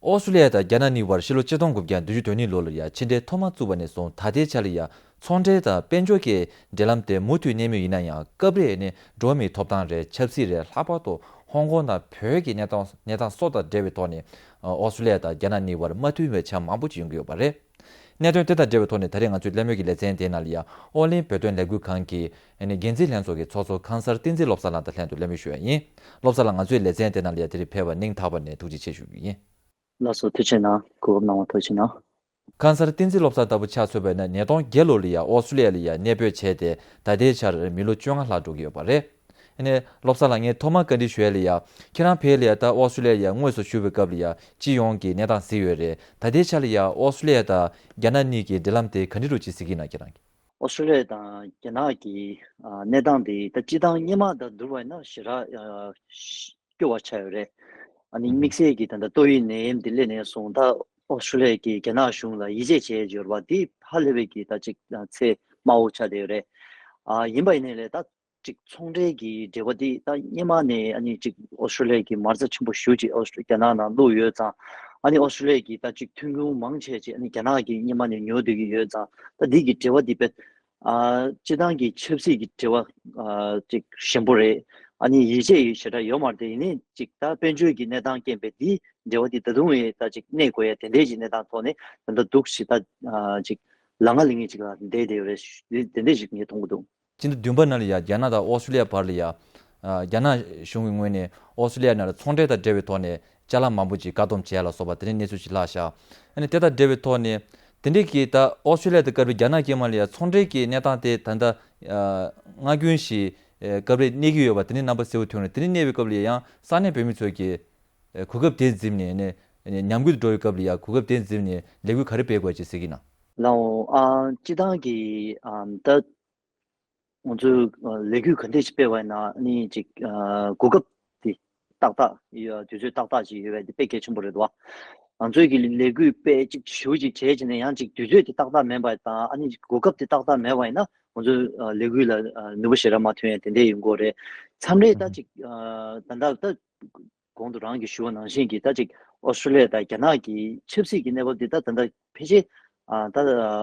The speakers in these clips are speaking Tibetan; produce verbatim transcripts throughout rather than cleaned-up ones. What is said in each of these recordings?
ཨོ་སི་ཀྲུ་ལི་ཡ་དང་རྒྱ་ནག་གཉིས་བར་ཕྱི་ལོ་ཆིག་སྟོང་དགུ་བརྒྱ་བདུན་ཅུ་དོན་གཉིས་ལོ་ལ་ཡ་ཕྱི་འབྲེལ་ཐོག་མ་བཙུགས་པ་ནས་བཟུང་ད་ལྟའི་ཆ་ལ་ཡ་ཚོང་འབྲེལ་དང་དཔལ་འབྱོར་གྱི་འབྲེལ་ལམ་དེ་མུ་མཐུད་གནས་མུས་ཡིན་ན་ཡང་སྐབས་རེ་ནས་འགྲོ་བ་མིའི་ཐོབ་ཐང་རེད། ཆབ་སྲིད་རེད། ལྷག་པར་དུ་ཧོང་ཀོང་དང་བོད་ཀྱི་གནས་སྟངས་གནས་སྟངས་སོགས་དང་འབྲེལ་བའི་ཐོག་ནས་ཨོ་སི་ཀྲུ་ལི་ཡ་དང་རྒྱ་ནག་གཉིས་བར་མ་མཐུན་པའི་ཆ་མང་པོ་ཅིག་ཡོང་གི་ཡོད་པ་རེད། གནད་དོན་དེ་དང་འབྲེལ་བའི་ཐོག་ནས་ད་རེས་ང་ཚོའི་གླེང་མོལ་གྱི་ལེ་ཚན་དེའི་ནང་ལ་ཡ་ཨོ་གླིང་བོད་དོན་ལས་འགུལ་ཁང་གི་ཨ་ནི་འགན་འཛིན་ལྷན་ཚོགས་ཀྱི་ཚོགས་གཙོ་ཁང་གསར་བསྟན་འཛིན་བློ་བཟང་ལགས་དང་ལྷན་དུ་གླེང་མོལ་ཞུ་ཡ་ཡིན། བློ་བཟང་ལགས་ང་ཚོའི་ལེ་ཚན་དེ་ནང་ལ་ཡ་དེ་རིང་ཕེབས་པར་སྙིང་ཐག་པ་ནས་ཐུགས་རྗེ་ཆེ་ཞུ་རྒྱུ་ཡིན། ལགས་སོ་ཐུགས་རྗེ་གནང་། གོ་སྐབས་གནང་བ་ཐུགས་རྗེ་གནང་། ཁང་གསར་བསྟན་འཛིན་བློ་བཟང་ལྟ་བུ་ཆ་མཚོན་པ་ཡིན་ན་ཉིས་སྟོང་བརྒྱད་ལོ་ལ་ཡ་ཨོ་སི་ཀྲུ་ལི་ཡ་ལ་ཡ་གནས་སྤོས་བྱས་ཏེ་ད་ལྟའི་ཆར་མི་ལོ་བཅོ་ལྔ་ལྷག་འགྲོ་གི་ཡོད་པ་རེད། ཨ་ནི་བློ་བཟང་ལགས་ངས་ཐོག་མར་བཀའ་འདྲི་ཞུ་ཡ་ལ་ཡ་ཁྱེད་རང་ཕེབས་ལ་ཡ་ད་ཨོ་སི་ཀྲུ་ལི་ཡ་ལ་ཡ་དངོས་སུ་བཞུགས་པའི་སྐབས་ལ་ཡ་སྤྱི་ཡོངས་ཀྱི་གནས་སྟངས་གཟིགས་ཡོད་རེད། ད་ལྟའི་ཆ་ལ་ཡ་ཨོ་སི་ཀྲུ་ལི་ཡ་དང་རྒྱ་ནག་གཉིས་ཀྱི་འབྲེལ་ལམ་དེ་ག་འདྲ་རུ་ཅིག་གཟིགས་ཀྱི་ཡིན་ན་ཁྱེད་རང་གིས། ཨོ་སི་ཀྲུ་ལི་ཡ་དང་རྒྱ་ནག་གི་ཨ་གནས་སྟངས་དེ་ད་སྤྱི་བཏང་སྔོན་མ་དང་བསྡུར་བ་ཡིན་ན་ཞེ་དྲག་ཨ་སྐྱོ་བ་ཆགས་ཡོད་རེད། ཨ་ནི་དམིགས་བསལ་གྱི་ད་ལྟ་ཏོག་དབྱིབས་ནད་ཡམས་འདི་སླེབས་ནས་བཟུང་ད་ཨོ་སི་ཀྲུ་ལི་ཡ་གིས་རྒྱ་ནག་གཞུང་ལ་ཡིད་ཆེས་བྱས་ཡོད་པ་འདི་ཧ་ལས་པའི་གི་ད་ཅིག་ཚད་དམའ་བོ་ཆགས་བསྡད་ཡོད་རེད། ཨ་ཡིན་པ་ཡིན་ནའི་ལས་ད་ཅིག་ཚོང་འབྲེལ་གྱི་འབྲེལ་བ་འདི་ད་སྔོན་མ་ནས་ཨ་ནི་ཅིག་ཨོ་སི་ཀྲུ་ལི་ཡ་གིས་མ་རྩ་ཆེན་པོ་ཞེ་པོ་ཅིག་ཨོ་སི་ཀྲུ་རྒྱ་ནག་ནང་བླུགས་ཡོད་ཙང་། ཨ་ནི་ཨོ་སི་ཀྲུ་ལི་ཡ་གིས་ད་ཅིག་ཐོན་ཁུངས་མང་ཆེ་ཅིག་ཨ་ནི་རྒྱ་ནག་གིས་སྔོན་མ་ནས་ཉོ་བསྡད་ཀྱི་ཡོད་ཙང་། ད་འདི་གི་འབྲེལ་བ་འདི་དཔེ་ཨ་སྤྱི་བཏང་གི་ཆབ་སྲིད་ཀྱི་འབྲེལ་བ་ཨ་ཅིག་ཞན་པོ་རེད། ཨ་ནི་ཡིད་ཆེས་ཡོད་ཞེ་དྲག་ཡོད་མ་རེད་དེ། ཡིན་ནའི་ཅིག་ད་དཔལ་འབྱོར་གྱི་གནས་སྟངས་རྐྱེན་པས་འདིའི་འབྲེལ་བ་འདི་ད་དུང་ཡང་ད་ཅིག་གནས་དགོས་ཡ་དེ་འདྲའི་ཅིག་གནས་སྟངས་ཐོག་ནས་ད་ལྟ་འདུག་ཞེ་ད་ཨ་ཅིག་ལ་ང་ལི་ངེ་ཅིག་ལ་བསྡད་བསྡད་ཡོད་རེད། དེ་འདྲའི་ཅིག་ངས་མཐོང་གི་འདུག་སྤྱི་ཟླ་བདུན་པ་ནང་ལ་ཡ་རྒྱ་ནག་དང་ཨོ་སི་ཀྲུ་ལི་ཡ་བར་ལ་ཡ། ཨ་རྒྱ་ནག་གཞུང་གི་ངོས་ནས་ཨོ་སི་ཀྲུ་ལི་ཡ་ནང་ལ་ཚོང་འབྲེལ་དང་འབྲེལ་བའི་ཐོག་ནས་ཅ་ལག་མང་པོ་ཅིག་བཀག་སྡོམ་བྱས་ལ་སོགས་པ་དེ་འདྲའི་གནས་ཚུལ་ཅིག་ལྷག་ཤག་ཨ་ནི་དེ་དང་འབྲེལ་བའི་ཐོག་ནས་དེ་འདྲའི་གི་ད་ཨོ་སི་ཀྲུ་ལི་ཡ་དང་སྐབས་རེ་རྒྱ་ནག་གི་མ་ལ་ཡ་ཚོང་འབྲེལ་གྱི་གནས་སྟངས་དེ་ད་ལྟ་ཨ་སྔར་རྒྱུན་བཞིན་ཨ་སྐབས་རེ་གནས་ཀྱི་ཡོད་པ་དེ་འདྲའི་རྣམ་པ་གསལ་པོ་ཐོན་ནས། དེ་འདྲའི་གནས་པའི་སྐབས་ལ་ཡང་ས་གནས་བོད་མི་ཚོས་ཀྱི་ཨ་གོ་སྐབས་དེ་འཛེམས་ནས་ནས་ཉམས་རྒུད་འགྲོ་བའི་སྐབས་ལ་ཡ་གོ་སྐབས་དེ་འཛེམས་ནས་ལས་འགུལ་ག་རེ་སྤེལ་དགོས་ཅེས་ཟེར་གྱི་ན། ལའོ་ཨ་སྤྱི་བཏང་གི་ཨ་ད། ང་ཚོས་ལས་འགུལ་ག་འདྲ་ཞིག་སྤེལ་བ་ཡིན་ན་ནི་ཅིག་གོ་སྐབས་དེ་ཏག་ཏག་ཡོད། དུས་ཚོད་ཏག་ཏག་ཅིག་ཡོད་པ་དེ་དཔེ་གལ་ཆེན་པོ་རེད་འདུག་ང་ཚོས་ཀྱི་ལས་འགུལ་དཔེ་ཅིག་ཞེ་པོ་ཅིག་བྱས་བྱས་ནས་ཡང་ཅིག་དུས་ཚོད་དེ་ཏག་ཏག་མིན་པ་དང་། ཨ་ནི་གོ་སྐབས་དེ་ཏག་ཏག་མེད་པ་ཡིན་ན་ང་ཚོ་ལས་འགུལ་ལ་ནུས་པ་ཞེ་དྲག་མ་ཐོན་ཡ་དེ་འདྲ་ཡོང་གི་རེད། མཚམས་རེ་ད་ཅིག་ད་ལྟ་ད། གོང་དུ་རང་གིས་ཞུ་བ་ནང་བཞིན་གྱི་ད་ཅིག་ཨོ་སི་ཀྲུ་ལི་ཡ་དང་རྒྱ་ནག་གི་ཆབ་སྲིད་ཀྱི་གནས་བབ་འདི་ད་ད་ལྟ་ཕལ་ཆེར་ཨ་ད་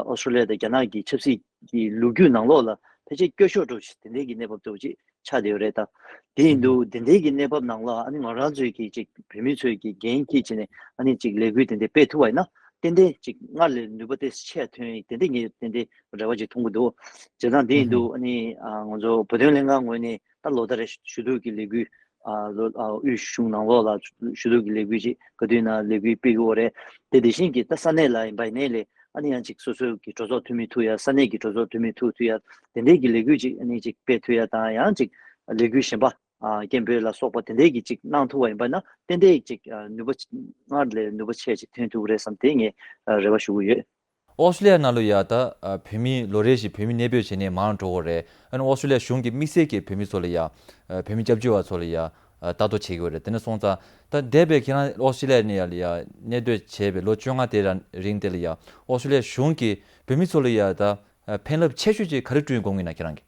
ཨོ་སི་ཀྲུ་ལི་ཡ་དང་རྒྱ་ནག་གི་ཆབ་སྲིད་ཀྱི་ལོ་རྒྱུས་ནང་ལོགས་ལ་ཕལ་ཆེར་སྐྱོ་ཤོས་འདྲ་བོ་ཞིག་དེ་འདྲའི་གི་གནས་བབ་འདྲ་བོ་ཅིག་ཆགས་བསྡད་ཡོད་རེད། ད་དེ་ཡིན་དུས་དེ་འདྲའི་གི་གནས་བབ་ནང་ལ་ཨ་ནི་ང་རང་ཚོའི་གི་ཅིག་བོད་མི་ཚོའི་གི་འགན་འཁྱེར་བྱས་ནས་ཨ་ནི་ཅིག་ལས་འགུལ་དེ་འདྲ་སྤེལ་ཐུབ་པ་ཡིན་ན་ཏན་ཏན་ཅིག་སྔར་ལས་ནུས་པ་དེ་ཆེ་ཐོན་ཡིན། དེ་འདྲའི་ངས་དེ་འདྲའི་རེ་བ་ཅིག་མཐོང་གི་འདུག་བྱས་ཙང་དེ་ཡིན་དུས་ཨ་ནི་ཨ་ང་ཚོ་བོད་དོན་ལྷན་ཁང་ངོས་ནས་ད་ལོ་ལྟར་རེ་ཞུ་གཏུག་གི་ལས་འགུལ། ཨ་ལོ་ཨ་དབུས་གཞུང་ནང་ལོགས་ལ་ཞུ་གཏུག་གི་ལས་འགུལ་ཅིག་ག་དུས་ན་ལས་འགུལ་སྤེལ་གྱི་ཡོད་རེད། དེ་དེ་བཞིན་གྱི་ད་ས་གནས་ལ་ཡིན་པ་ཡིན་ནའི་ལས་ཨ་ནི་ཡང་ཅིག་སོ་སོའི་གི་གྲོས་ཚོགས་འཐུས་མི་ཐུག་ཡ། ས་གནས་ཀྱི་གྲོས་ཚོགས་འཐུས་མི་ཐུག་ཐུག་ཡ། དེ་འདྲའི་གི་ལས་འགུལ་ཅིག་ཨ་ནི་ཅིག་སྤེལ་ཐུབ་ཡ་དང་། ཡང་ཅིག་ལས་འགུལ་གཞན་པ་ཨ་སྐད་འབོད་ལ་སོགས་པ་དེ་འདྲའི་གི་ཅིག་གནང་ཐུབ་པ་ཡིན་པ་ན་ཏན་ཏན་ཅིག་ཨ་ནུས་པ་སྔར་ལས་ནུས་པ་ཆེ་ཅིག་ཐོན་ཐུབ་ཀྱི་རེད་བསམ་དེ་ངས་ཨ་རེ་བ་ཞུ་གི་ཡོད། ཨོ་སི་ཀྲུ་ལི་ཡ་ནང་ལ་ཡ་ད་ཨ་བོད་མི་ལོ་རེ་བཞིན་བོད་མི་གནས་སྤོས་བྱས་ནས་མང་རུ་འགྲོ་གི་རེད། ཨ་ནི་ཨོ་སི་ཀྲུ་ལི་ཡ་གཞུང་གིས་དམིགས་བསལ་གྱིས་བོད་མི་ཚོ་ལ་ཡ་ཨ་བོད་མི་སྐྱབས་བཅོལ་བ་ཚོ་ལ་ཡ་ཨ་ལྟ་རྟོག་བྱེད་ཀྱི་ཡོད་རེད། དེ་འདྲ་སོང་ཙང་ད་འདས་པའི་ཁྱེད་རང་ཨོ་སི་ཀྲུ་ལི་ཡ་ནས་ཡ་ལ་ཡ་གནས་སྡོད་བྱས་པའི་ལོ་བཅོ་ལྔ་དེ་རང་རིང་དེ་ལ་ཡ་ཨོ་སི་ཀྲུ་ལི་ཡ་གཞུང་གིས་བོད་མི་ཚོ་ལ་ཡ་ད་ཨ་ཕན་རླབས་ཆེ་ཤོས་ཅིག་ག་རེ་བསྐྲུན་དགོས་ངེས་ན་ཁྱེད་རང་གིས།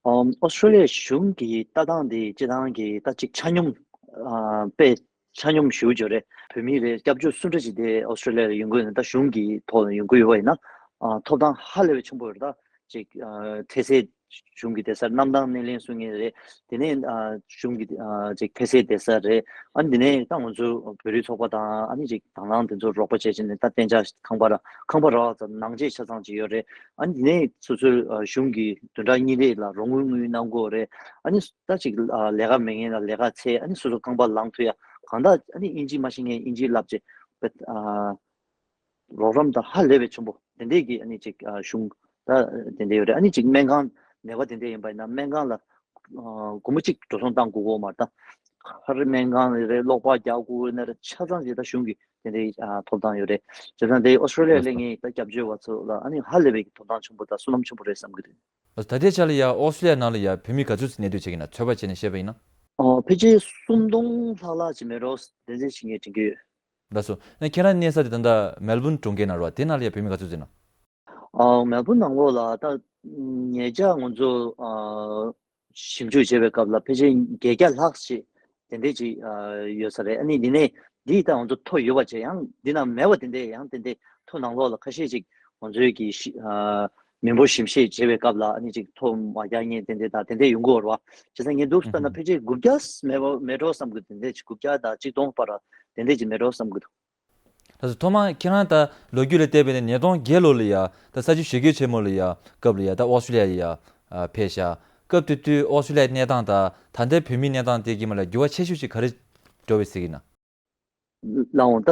ཨོ་ཨོ་སི་ཀྲུ་ལི་ཡ་གཞུང་གི་ལྟ་སྟངས་དེ་སྤྱིར་བཏང་གི་ད་ཅིག་ཆ་སྙོམས་ཨ་དཔེ་ཆ་སྙོམས་ཞེ་པོ་ཅིག་རེད། བོད་མི་རེ་སྐྱབས་བཅོལ་སུ་འདྲ་ཞིག་དེ་ཨོ་སི་ཀྲུ་ལི་ཡ་ལ་ཡོང་གི་ཡོད་ན། ད་གཞུང་གི་ཐོག་ལ་ཡོང་གི་ཡོད་པ་ཡིན་ན་ཨ་ཐོབ་ཐང་ཧ་ལས་པའི་ཆེན་པོ་རེད། ད་ཅིག་ཨ་འཕྲལ་སེལ་གཞུང་གི་བསྡད་ས་གནམ་ཐང་སྣེ་ལེན་སྲུང་མཁན་རེད། དེ་ནས་ཨ་གཞུང་གི་ཨ་ཅིག་འཕྲལ་སེལ་བསྡད་ས་རེད། ཨ་ནི་དེ་ནས་ད་ང་ཚོ་བོད་རིགས་ཚོགས་པ་དང་ཨ་ནི་ཅིག་དང་བླངས་དེ་ཚོར་རོགས་པ་བྱས་བྱས་ནས་ད་གཏན་འཇགས་ཁང་པ་ར་ཁང་པ་རག་ཙམ་ནང་ཆས་ཆ་ཚང་ཅིག་ཡོད་རེད། ཨ་ནི་དེ་ནས་སོ་སོའི་ཨ་གཞུང་གི་བདུན་ཕྲག་གཉིས་རེ་ལ་རོགས་དངུལ་དངུལ་གནང་གི་ཡོད་རེད། ཨ་ནི་ད་ཅིག་ཨ་ལས་ཀ་མེད་མཁན་ལ་ལས་ཀ་འཚོལ། ཨ་ནི་སོ་སོ་རྐང་པ་ལངས་ཐུབ་ཡ། གང་ལྟར་ཨ་ནི་དབྱིན་ཇི་མ་ཤེས་མཁན་དབྱིན་ཇི་བསླབ་བྱས་ཨ་རོགས་རམ་དང་ཧ་ལས་པའི་ཆེན་པོ་དེ་འདྲས་ཀྱི་ཨ་ནི་ཅིག་ཨ་གཞུང་ད་དེ་འདྲས་ཡོད་རེད། ཨ་ནི་ཅིག་སྨན་ཁང་ནད་པ་དེ་འདྲས་ཡིན་པ་ཡིན་ན་སྨན་ཁང་ལ་ཨ་སྒོར་མོ་གཅིག་འགྲོ་སོང་བཏང་དགོས་ཀྱི་ཡོད་མ་རེད། ད་ག་རེ་སྨན་ཁང་རེད། གློག་པར་རྒྱག་དགོས་ན་རེད། ཆ་ཚང་ཞིག་ད་གཞུང་གིས་དེ་འདྲའི་ཨ་ཐོབ་ཐང་ཡོད་རེད། བྱས་ཙང་དེ་ཨོ་སི་ཀྲོ་ལི་ཡ་སླེབས་མཁན་ད་སྐྱབས་བཅོལ་བ་ཚོ་ལ་ཨ་ནི་ཧ་ལས་པའི་ཐོབ་ཐང་ཆེན་པོ་དང་བསོད་ནམས་ཆེན་པོ་རེད་བསམ་གྱི་འདུག་ད་ལྟའི་ཆ་ལ་ཡ་ཨོ་སི་ཀྲོ་ལི་ཡ་ནང་ལ་ཡ་བོད་མི་ག་ཚོད་ཙམ་གནས་སྡོད་བྱེད་ཀྱི་ན། ཚོད་དཔག་བྱས་ནས་བཤད་པ་ཡིན་ན། ཨོ་ཕལ་ཆེར་སུམ་སྟོང་ལྷག་ལྷག་ཅིག་མེད་རོགས་དེ་འདྲ་ཞིག་ངས་དྲན་གྱི་ཡོད། ལགས་སོ། ཨ་ཁྱེད་རང་གནས་ས་དེ་ད་ལྟ་མེལ་བོན་གྲོང་ཁྱེར་ནང་རེད་བ། དེ་ནང་ལ་ཡ་བོད་མི་ག་ཚོད་ཙམ་ཡོད་ན། ཨོ་མེལ་བོན་ནང་ལོགས་ལ་ད་ཉེ་ཆར་ང་ཚོ་ཨ་ཞིབ་འཇུག་བྱས་པའི་སྐབས་ལ་ཕལ་ཆེར་བརྒྱད་བརྒྱ་ལྷག་ཅིག་དེ་འདྲས་ཅིག་ཨ་ཡོད་ས་རེད། ཨ་ནི་འདི་ནས་ འདི་ད་ང་ཚོ་ཐོ་ཡོད་པ་བྱས་ཡང་འདི་ན་མེད་པ་དེ་འདྲས་ཡང་དེ་འདྲས་ཐོ་ནང་ལོགས་ལ་ཁ་ཤས་ཅིག་ང་ཚོའི་གི་ཤི་ཨ་མི་འབོར་ཞིབ་བཤེར་བྱེད་པའི་སྐབས་ལ་ཨ་ནི་ཅིག་ཐོ་མ་རྒྱག་མཁན་དེ་འདྲས་དང་དེ་འདྲས་ཡོང་གི་ཡོད་རེད་བ། བྱས་ཙང་ངས་འདུག་ལྟ་ན་ཕལ་ཆེར་དགུ་བརྒྱ་མེད་པ་མེད་འགྲོ་བསམ་གི། དེ་འདྲས་ཅིག་དགུ་བརྒྱ་དང་གཅིག་སྟོང་བར་དེ་འདྲས་ཅིག་མེད་འགྲོ་བསམ་གི་འདུག་ལགས་སོ། ཐོག་མར་ཁྱེད་རང་ད་ལོ་རྒྱུས་ལ་བལྟས་པ་ཡིན་ན་ཉིས་སྟོང་བརྒྱད་ལོ་ལ་ཡ་ད་ས་བྱི་ཞི་རྒོལ་ཆེན་མོ་ལ་ཡ་སྐབས་ལ་ཡ་ད་ཨོ་སི་ཀྲི་ལི་ཡ་ཡ་ཨ་ཕེབས་ཤག་སྐབས་དེ་དུས་ཨོ་སི་ཀྲི་ལི་ཡའི་གནས་སྟངས་དང་ད་ལྟའི་བོད་མིའི་གནས་སྟངས་དེ་གི་མ་ལ་འགྱུར་བ་ཆེ་ཤོས་ཅིག་ག་རེ་འགྲོ་བའི་ཟེར་གི་ན། ལགས་འོང་། ད་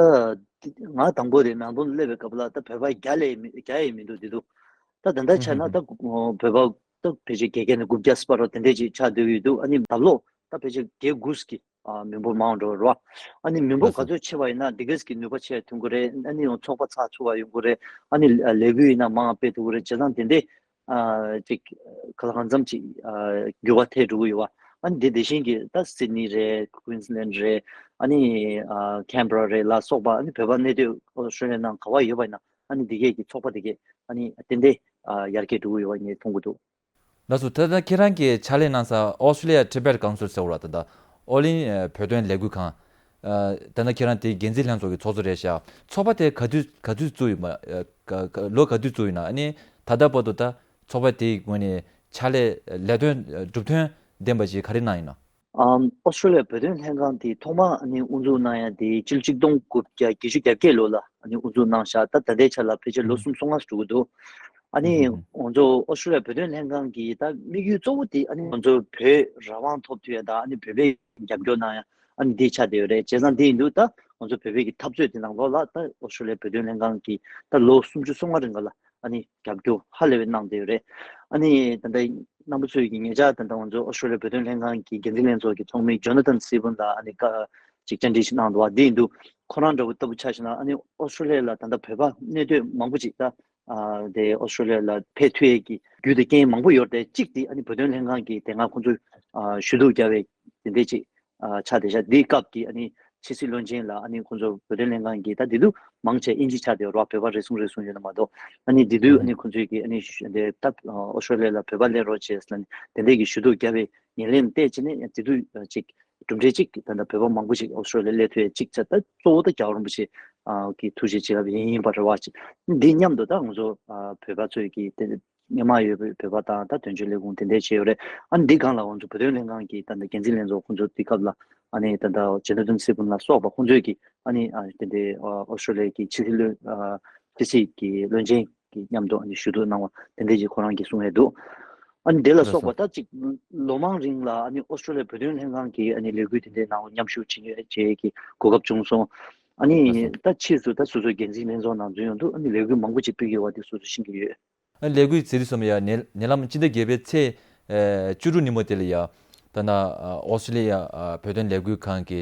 ང་དང་པོ་དེ་ནང་དོན་སླེབས་པའི་སྐབས་ལ་ད་བོད་པ་བརྒྱ་ལས་མི་བརྒྱ་ཡས་མི་འདུག་དེ་འདུག་ད་ད་ལྟ་ཆ་ན་ད་བོད་པ་ད་ཕལ་ཆེར་བརྒྱད་བརྒྱ་ནས་དགུ་བརྒྱ་སྤར་རོ་དེ་འདྲས་ཅིག་ཆགས་བསྡད་ཀྱི་འདུག་ཨ་ནི་ད་ལོ་ད་ཕལ་ཆེར་བརྒྱད་དགུ་གི་ཨ་མི་འབོར་མང་འགྲོ་རོ། ཨ་ནི་མི་འབོར་ལགས་སོ། ག་ཚོད་ཆེ་བ་ཡིན་ན་དེ་གས་ཀྱི་ནུས་པ་ཆེ་ཐོན་གི་རེད། ཨ་ནི་ཡང་ཚོགས་པ་ཚགས་ཚུད་པ་ཡོང་གི་རེད། ཨ་ནི་ལས་འགུལ་ཡིན་ན་མང་སྤེལ་ཐུབ་གི་རེད། བྱས་ཙང་དེ་འདྲས་ཨ་ཅིག་ག་ལ་གང་འཚམ་ཅིག་ཨ་འགྱུར་བ་ཐེབས་འགྲོ་གི་ཡོད་བ། ཨ་ནི་དེ་དེ་བཞིན་གྱི་ད་སིད་ནི་རེད། ཀུན་སི་ལན་རེད། ཨ་ནི་ཨ་ཁེན་བྷ་ར་རེད་ལ་སོགས་པ། ཨ་ནི་བོད་པ་གནས་སྡོད་ཨོ་སི་ཀྲི་ལི་ཡ་ནང་ག་བ་ཡོད་པ་ཡིན་ན་ཨ་ནི་དེ་གས་ཀྱི་ཚོགས་པ་དེ་གས་ཨ་ནི་ཏན་ཏན་ཨ་ཡར་རྒྱས་འགྲོ་གི་ཡོད་བ་ངས་མཐོང་གི་འདུག་ལགས་སོ། ད་ལྟ་ཁྱེད་རང་གིས་ཕྱག་ལས་གནང་ས་ཨོ་སི་ཀྲི་ལི་ཡ་ཊི་བེཊ་ཀའུན་སིལ་ཟེར་བ་ལ་ད་ལྟ་ཨོ་གླིང་ཨ་བོད་དོན་ལས་འགུལ་ཁང་། ཨ་ད་ལྟ་ཁྱེད་རང་དེའི་འགན་འཛིན་ལྷན་ཚོགས་ཀྱི་ཚོགས་གཙོ་རེད་ཤག་ཚོགས་པ་དེ་ག་དུས་ག་དུས་བཙུགས་ཡོད་མ་ཨ་ག་ག་ལོ་ག་དུས་བཙུགས་ཡོད་ན། ཨ་ནི་ད་ལྟ་བར་དུ་ད་ཚོགས་པ་དེའི་ངོས་ནས་ཕྱག་ལས་ལས་དོན་གྲུབ་དོན་ལྡན་པ་ཞིག་ག་རེ་གནང་ཡོད་ན། ཨམ་ཨོ་སི་ཀྲི་ལི་ཡ་བོད་དོན་ལྷན་ཁང་དེ་ཐོག་མ་ཨ་ནི་དབུ་འཛུགས་གནང་ཡ་དེ་ཕྱི་ལོ་ཆིག་སྟོང་དགུ་བརྒྱ་བརྒྱད་ཅུ་གྱ་བརྒྱད་ལོ་ལ་ཨ་ནི་དབུ་འཛུགས་གནང་ཤག་ད་ད་ལྟའི་ཆ་ལ་ཕལ་ཆེར་ལོ་ཨུ་སུམ་སོ་ལྔ་འགྲོ་གི་འདུག་ཨ་ནི་ཨུ་ང་ཚོ་ཨོ་སི་ཀྲི་ལི་ཡ་བོད་དོན་ལྷན་ཁང་གི་ད་དམིགས་ཡུལ་གཙོ་བོ་དེ་ཨ་ནི་ང་ཚོ་བོད་རང་དབང་ཐོབ་ཐུབ་ཡ་དང་ཨ་ནི་བོད་པའི་རྒྱབ་སྐྱོར་གནང་ཡ་ཨ་ནི་འདི་ཆགས་བསྡད་ཡོད་རེད། བྱས་ཙང་འདི་ཡིན་དུས་ད་ང་ཚོ་བོད་པའི་གི་འཐབ་རྩོད་དེ་ནང་ལོགས་ལ་ད་ཨོ་སི་ཀྲི་ལི་ཡ་བོད་དོན་ལྷན་ཁང་གི་ད་ལོ་སུམ་ཅུ་སོ་ལྔ་རིང་ག་ལ་ཨ་ནི་རྒྱབ་སྐྱོར་ཧ་ལས་པའི་གནང་བསྡད་ཡོད་རེད། ཨ་ནི་ད་ལྟ་རྣམ་པ་ཚོས་ཀྱི་ཉེ་ཆར་ད་ལྟ་ང་ཚོ་ཨོ་སི་ཀྲི་ལི་ཡ་བོད་དོན་ལྷན་ཁང་གི་འགན་འཛིན་ལྷན་ཚོགས་ཀྱི་ཚོགས་མི་ཇོ་ན་ཐན་སི་ཕུན་ལགས་ཨ་ནི་བཀའ་ཅིག་བཅར་འདྲི་ཞིག་གནང་འདུག་བ། འདི་ཡིན་དུས་ཁོ་རང་འདྲ་བོ་ལྟ་བུ་ཆ་བཞག་ན་ཨ་ནི་ཨོ་སི་ཀྲི་ལི་ཡ་ལ་ད་ལྟ་བོད་པ་གནས་སྡོད་མང་པོ་ཅིག་ད་ཨ་དེ་ཨོ་སི་ཀྲི་ལི་ཡ་ལ་ཕེབས་ཐུབ་ཡས་ཀྱི་རྒྱུ་དང་རྐྱེན་མང་པོ་ཡོད་རེད། གཅིག་དེ་ཨ་ནི་བོད་དོན་ལྷན་ཁང་གི་དེ་སྔ་ཁོང་ཚོས་ཨ་ཞུ་གཏུག་བརྒྱབ་པའི་དེ་འདྲས་ཅིག་ཨ་ཆགས་བསྡད་ཤག་འདིའི་སྐབས་ཀྱི་ཨ་ནི་ཕྱི་སྲིད་བློན་ཆེན་ལ་ཨ་ནི་ཁོང་ཚོ་བོད་དོན་ལྷན་ཁང་གི་ད་དེ་དུས་མང་ཆེ་དབྱིན་ཇི་ཆགས་བསྡད་ཡོད་རེད་བ། བོད་པ་རེ་ཟུང་རེ་ཟུང་ཡོད་ན་མ་གཏོགས། ཨ་ནི་དེ་དུས་ཨ་ནི་ཁོང་ཚོས་ཀྱི་ཨ་ནི་ཞུ་དེ་ད་ཨོ་སི་ཀྲི་ལི་ཡ་ལ་བོད་པ་སླེབས་རོགས་བྱས་ཟེར་ནས་དེ་འདྲས་ཀྱི་ཞུ་གཏུག་བརྒྱབ་པའི་ཉེར་ལེན་བལྟས་བྱས་ནས་དེ་དུས་ཅིག་གྲུབ་འབྲས་གཅིག་ད་ལྟ་བོད་པ་མང་པོ་ཞིག་ཨོ་སི་ཀྲི་ལི་ཡ་སླེབས་ཐུབ་ཡས་གཅིག་ཆགས། ད་གཙོ་བོ་ད་རྒྱལ་བ་རིན་པོ་ཆེ་གི་ཐུགས་རྗེ་ཆེ་ལབ་ཡིན་ཡིན་པ་རེད་བ། ཅིག་འདི་མཉམ་དུ་ད་ང་ཚོ་བོད་པ་ཚོས་ཀྱི་དེ་སྔོན་མ་ཡོད་པའི་བོད་པ་དང་ད་དོན་གཅོད་ལས་ཁུངས་དེ་འདྲས་བྱས་ཡོད་རེད། ཨ་ནི་འདི་སྒང་ལ་ང་ཚོ་བོད་དོན་ལྷན་ཁང་གི་ད་ལྟ་འགན་འཛིན་ལྷན་ཚོགས་ཁོང་ཚོ་དེ་སྐབས་ལ་ཨ་ནི་ད་ལྟ་ཇོ་ན་ཐན་སི་ཕུན་ལ་སོགས་པ་ཁོང་ཚོས་ཀྱི་ཨ་ནི་ཨ་དེ་འདྲའི་ཨོ་སི་ཀྲི་ལི་ཡ་གི་ཕྱི་སྲིད་ཨ་ཕྱི་སྲིད་ཀྱི་བློན་ཆེན་གྱི་མཉམ་དུ་ཨ་ནི་ཞུ་གཏུག་གནང་བ་དེ་འདྲས་ཀྱི་ཁོ་རང་གིས་གསུང་ཡས་འདུག་ཨ་ནི་དེ་ལ་སོགས་པ་ད་ཅིག་ལོ་མང་རིང་ལ་ཨ་ནི་ཨོ་སི་ཀྲི་ལི་ཡ་བོད་དོན་ལྷན་ཁང་གི་ཨ་ནི་ལས་འགུལ་དེ་འདྲའི་ནང་མཉམ་ཞུགས་བྱེད་མཁན་བྱེད་ཀྱི་གོ་སྐབས་བྱུང་སོང་། ཨ་ནི་ད་ཕྱིས་སུ་ད་སོ་སོའི་འགན་འཛིན་ལྷན་ཚོགས་ནང་འཛུལ་ཡོང་དུས་ཨ་ནི་ལས་འགུལ་མང་པོ་ཅིག་སྤེལ་གྱི་ཡོད་པ་དེ་སོ་སོ་ཤེས་ཀྱི་ཡོད། ལས་འགུལ་ཟེར་དུས་ཙམ་ཡ་ཉེ་ཉེ་ལམ་སྤྱི་ཟླ་བརྒྱད་པའི་ཚེས་ཨེ་བཅུ་དྲུག་ཉིན་མོ་དེ་ལ་ཡ་ད་ནི་ཨ་ཨོ་སི་ཀྲི་ལི་ཡ་ཨ་བོད་དོན་ལས་འགུལ་ཁང་གི་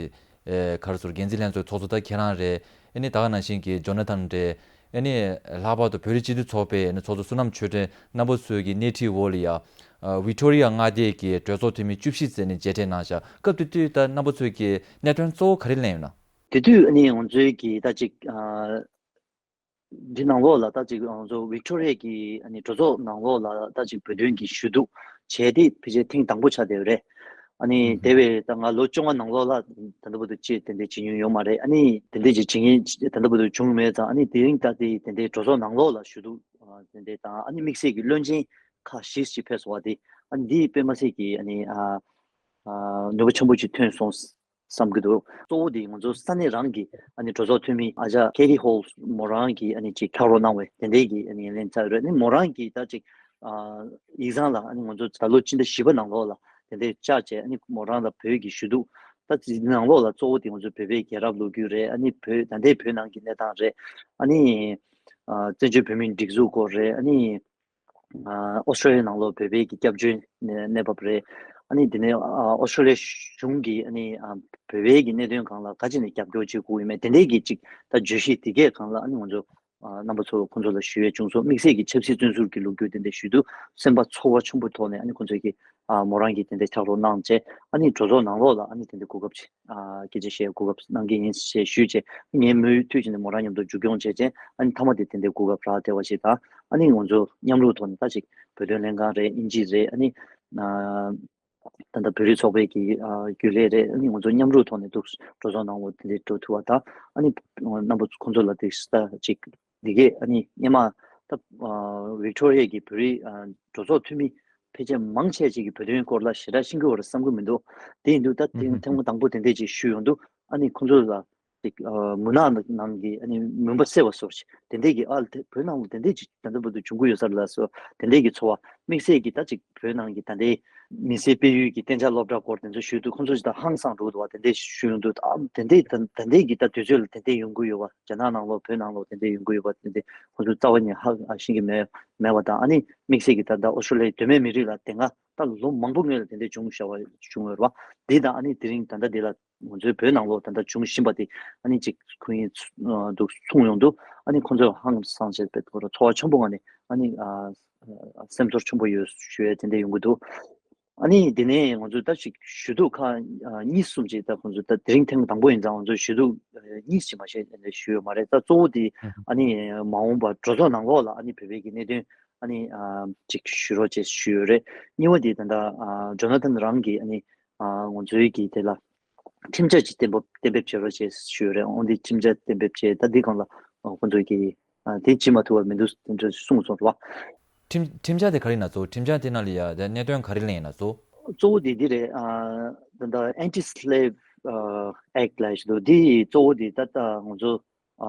ཨེ་ག་རེ་ཟེར་འགན་འཛིན་ལྷན་ཚོགས་ཚོགས་གཙོ་ད་ཁྱེད་རང་རེད། ཨ་ནི་ད་ག་ནང་བཞིན་གྱི་ཇོ་ན་ཐན་རེད། ཨ་ནི་ལྷག་པར་དུ་བོད་རིགས་སྤྱི་མཐུན་ཚོགས་པའི་ཨ་ནི་ཚོགས་གཙོ་བསོད་ནམས་ཆོས་སྒྲོན་རྣམ་པ་ཚོའི་གི་སྣེ་ཁྲིད་འོག་ལ་ཡ་ཨ་ཝིག་ཏོ་རི་ཡ་མངའ་སྡེ་གི་གྲོས་ཚོགས་འཐུས་མི་བཅུ་བཞི་ཙམ་ནས་མཇལ་འཕྲད་གནང་ཤག་སྐབས་དེ་དུས་ད་རྣམ་པ་ཚོས་ཀྱི་གནད་དོན་གཙོ་བོ་ག་རེ་གླེང་ཡོད་ན། དེ་དུས་ཨ་ནི་ང་ཚོའི་གི་ད་ཅིག་ཨ། འདི་ནང་ལོགས་ལ་ད་ཅིག་ང་ཚོ་ཝིག་ཏོ་རི་ཡ་གི་ཨ་ནི་གྲོས་ཚོགས་ནང་ལོགས་ལ་ད་ཅིག་བོད་དོན་གྱི་ཞུ་གཏུག་བྱས་ཏེ་ཕལ་ཆེར་ཐེངས་དང་པོ་ཆགས་བསྡད་ཡོད་རེད། ཨ་ནི་དེ་བས་ད་ང་ལོ་བཅོ་ལྔ་ནང་ལོགས་ལ་ད་ལྟ་བར་དུ་ཅིག་དེ་འདྲའི་བྱེད་མྱོང་ཡོད་མ་རེད། ཨ་ནི་དེ་འདྲའི་ཅིག་བྱེད་མཁན་ད་ལྟ་བར་དུ་བྱུང་མེད་ཙང་། ཨ་ནི་དེ་རིང་ད་ལྟའི་དེ་འདྲའི་གྲོས་ཚོགས་ནང་ལོགས་ལ་ཞུ་གཏུག་དེ་འདྲའི་དང་། ཨ་ནི་དམིགས་བསལ་གྱི་བློན་ཆེན་ཁག་བཞི་ཞིག་ཕེབས་སོང་བ་དེ། ཨ་ནི་འདི་དཔེ་མ་སྲིད་ཀྱི་ཨ་ནི་ཨ། ནུས་པ་ཆེན་པོ་ཅིག་ཐོན་སོང་བསམ་གྱི་འདུག་གཙོ་བོ་དེ་ང་ཚོ་ས་གནས་རང་གི་ཨ་ནི་གྲོས་ཚོགས་འཐུས་མི་ཨ་ཅག་ཀེ་ཐི་ཧོལ་མོ་རང་གིས་ཨ་ནི་ཅིག་ཕྱག་རོགས་གནང་བའི་དེ་འདྲའི་གི་ཨ་ནི་ལན་ཚ་ཡོད་རེད། ཨ་ནི་མོ་རང་གིས་ད་ཅིག་ཨ་ཡིག་ཚང་ལ་ཨ་ནི་ང་ཚོ་ད་ལོ་སྤྱི་ཟླ་བཞི་པ་ནང་ལོགས་ལ་དེ་འདྲའི་བཅར་བྱས། ཨ་ནི་མོ་རང་ལ་བོད་ཀྱི་ཞུ་གཏུག་ད་ཅིག་ནང་ལོགས་ལ་གཙོ་བོ་དེ་ང་ཚོ་བོད་པའི་རྒྱལ་རབས་ལོ་རྒྱུས་རེད། ཨ་ནི་བོད་ད་ལྟའི་བོད་ནང་གི་གནས་སྟངས་རེད། ཨ་ནི་ཨ་བཙན་བྱོལ་བོད་མིའི་སྒྲིག་འཛུགས་སྐོར་རེད། ཨ་ནི། ཨ་ཨོ་སི་ཀྲོ་ལི་ཡ་ནང་ལོགས་བོད་པའི་གི་སྐྱབས་བཅོལ་གནས་གནས་བབ་རེད། ཨ་ནི་དེ་ནས་ཨ་ཨོ་སི་ཀྲོ་ལི་ཡ་གཞུང་གིས་ཨ་ནི་ཨ་བོད་པའི་གི་གནད་དོན་སྒང་ལ་ག་ཅི་ནས་རྒྱབ་སྐྱོར་བྱེད་དགོས་ཡོད་མེད་དེ་འདྲའི་གི་ཅིག་ད་བརྗོད་གཞི་དེ་གའི་སྒང་ལ་ཨ་ནི་ང་ཚོ་ཨ་རྣམ་པ་ཚོ་ཁོང་ཚོ་ལ་ཞུ་ཡས་བྱུང་སོང་། དམིགས་བསལ་གྱི་ཆབ་སྲིད་བཙོན་ཟུར་གྱི་ལོ་རྒྱུས་དེ་འདྲ་ཞུ་དུས་སེམས་པ་ཚོར་བ་ཆེན་པོའི་ཐོག་ནས་ཨ་ནི་ཁོང་ཚོ་གིས་ཨ་མོ་རང་གིས་དེ་འདྲ་ཕྱག་རོགས་གནང་བྱས། ཨ་ནི་གྲོས་ཚོགས་ནང་ལོགས་ལ་ཨ་ནི་དེ་འདྲ་གོ་སྐབས་ཅིག་ཨ་སྐད་ཆ་བཤད་གོ་སྐབས་གནང་གི་ཡིན་ཞེས་ཞུས་བྱས། ངས་མུ་མཐུད་བྱས་ནས་མོ་རང་མཉམ་དུ་མཇུག་སྐྱོང་བྱས་རྗེས་ཨ་ནི་མཐའ་མ་དེ་དེ་འདྲའི་གོ་སྐབས་རག་བསྡད་པ་ཞིག་དང་། ཨ་ནི་ང་ཚོ་མཉམ་རུབ་ཐོག་ནས་ད་ཅིག་བོད་དོན་ལྷན་ཁང་རེད། དབྱིན་ཇི་རེད། ཨ་ནི་ཨ་ ད་ལྟ་བོད་རིགས་ཚོགས་པའི་གི་ཨ་རྒྱུན་ལས་རེད། ཨ་ནི་ང་ཚོ་མཉམ་རུབ་ཐོག་ནས་འདུག་འགྲོ་སོང་གནང་བ་དེ་འདྲ་འགྲོ་ཐུབ་པ་དང་། ཨ་ནི་རྣམ་པ་ཁོང་ཚོ་ལ་དེ་ས་ཅིག་འདི་གས་ཨ་ནི་སྔོན་མ་ད་ཨ་ཝིག་ཊོ་རི་ཡ་གི་བོད་རིགས་ཨ་གྲོས་ཚོགས་འཐུས་མི་ཕལ་ཆེར་མང་ཆེ་ཅིག་གིས་བོད་དོན་སྐོར་ལ་ཞེ་དྲག་ཤེས་ཀྱི་ཡོད་རེད་བསམ་གྱི་མི་འདུག་དེ་ཡིན་དུས་ད་ཐེངས་ཐེངས་མ་དང་པོ་དེ་འདྲས་ཅིག་ཞུས་ཡོང་དུས། ཨ་ནི་ཁོང་ཚོ་ལ་ཅིག་ཨ་མུན་ནག་ནང་གི་ཨ་ནི་མུན་པ་སེལ་བ་སོགས་ཅིག་དེ་འདྲས་ཀྱི་ཨ་དེ་བོད་ནང་ལ་དེ་འདྲས་ཅིག་ད་ལྟ་བར་དུ་བྱུང་གི་ཡོད་ས་རེད་ལ་སོགས་དེ་འདྲས་ཀྱི་ཚོར་བ། དམིགས་བསལ་གྱི་ད་ཅིག་བོད་ནང་གི་ད་ལྟའི་མི་སེར་སྤེལ་ཡུལ་གྱི་གཏན་འཇགས་སློབ་གྲྭ་སྐོར་དེ་ཚོ་ཞུས་དུས། ཁོང་ཚོ་ཅིག་ད་ཧང་སངས་འགྲོ་འདུག་བ། དེ་འདྲས་ཞུས་ཡོང་དུས། ཨ་དེ་འདྲས་ད་དེ་འདྲས་ཀྱི་ད་དུས་ཚོད་ལ་དེ་འདྲས་ཡོང་གི་ཡོད་བ། རྒྱ་ནག་ནང་ལོགས་བོད་ནང་ལོགས་དེ་འདྲས་ཡོང་གི་ཡོད་བ། དེ་འདྲས་ཁོང་ཚོ་རྩ་བ་ནས་ཧ་ཤེས་ཀྱི་མེད་མེད་བ་དང་། ཨ་ནི་དམིགས་བསལ་གྱི་ད་ལྟ་ཨོ་སི་ཀྲོ་ལི་ཡའི་གདོད་མའི་མི་རིགས་ལ་དེ་སྔ་ད་ལོ་མང་པོ་སྔོན་ལ་དེ་འདྲས་བྱུང་བཞག་པ་བྱུང་ཡོད་རེད་བ། འདི་དང་ཨ་ནི་དེ་རིང་ད་ལྟ་འདི་ལ་ང་ཚོའི་བོད་ནང་ལོགས་ད་ལྟ་བྱུང་བཞིན་པ་དེ་ཨ་ནི་ཅིག་ཁོང་གིས་ཚུ་ཨ་འདུག་གསུངས་ཡོང་དུས། ཨ་ནི་ཁོང་ཚོས་ཧང་སངས་བྱས་པའི་ཐོག་ལ་ཚོར་བ་ཆེན་པོ་ངང་ནས་ཨ་ནི་ཨ་སེམས་ཚོར་ཆེན་པོ་ཡོད་ཞུ་ཡས་དེ་འདྲ་ཡོང་གི་འདུག་ཨ་ནི་དེ་ནས་ང་ཚོས་ད་ཅིག་ཞུ་གཏུག་ཁག་ཨ་གཉིས་གསུམ་ཅིག་ད་ཁོང་ཚོས་ད་དེ་རིང་ཐེངས་དང་པོ་ཡིན་ཙང་ང་ཚོས་ཞུ་གཏུག་ཨ་གཉིས་ཅིག་མ་གཞི་ཞུས་ཡོད་མ་རེད། ད་གཙོ་བོ་དེ་ཨ་ནི་མ་འོངས་པར་གྲོས་ཚོགས་ནང་ལོགས་ལ་ཨ་ནི་བོད་པའི་གི་གནད་དོན་ཨ་ནི་ཨ་ཅིག་ཞུ་རོགས་ཅེས་ཞུས་ཡོད་རེད། གཉིས་པ་དེ་ད་ལྟ་ཨ་ཇོ་ན་ཐན་རང་གིས་ཨ་ནི་ཨ་ང་ཚོའི་གི་དེ་ལ་ཁྲིམས་འཆར་ཅིག་གཏན་འབེབས་གཏན་འབེབས་བྱེད་རོགས་ཅེས་ཞུས་ཡོད་རེད། འོ་འདི་ཁྲིམས་འཆར་གཏན་འབེབས་བྱས། ད་འདི་སྒང་ལ་ཨ་ཁོང་ཚོས་གི་ཨ་དེ་བྱེད་མ་ཐུབ་པ་མི་འདུག་དེ་འདྲ་གསུངས་སོང་རེད་བ། ཁྲིམས་ཁྲིམས་འཆར་དེ་ག་རེ་ཡིན་ན་གཙོ་བོ། ཁྲིམས་འཆར་དེ་ནང་ལ་ཡ་དེ་གནད་དོན་ག་རེ་གླེང་ཡིན་ན་གཙོ་བོ། གཙོ་བོ་དེ་འདི་རེད། ཨ་ད་ལྟ་Anti Slave ཨ་Act ལབ་ཞིག་འདུག་འདི་གཙོ་བོ་དེ་ད་ལྟ་ང་ཚོ་ཨ་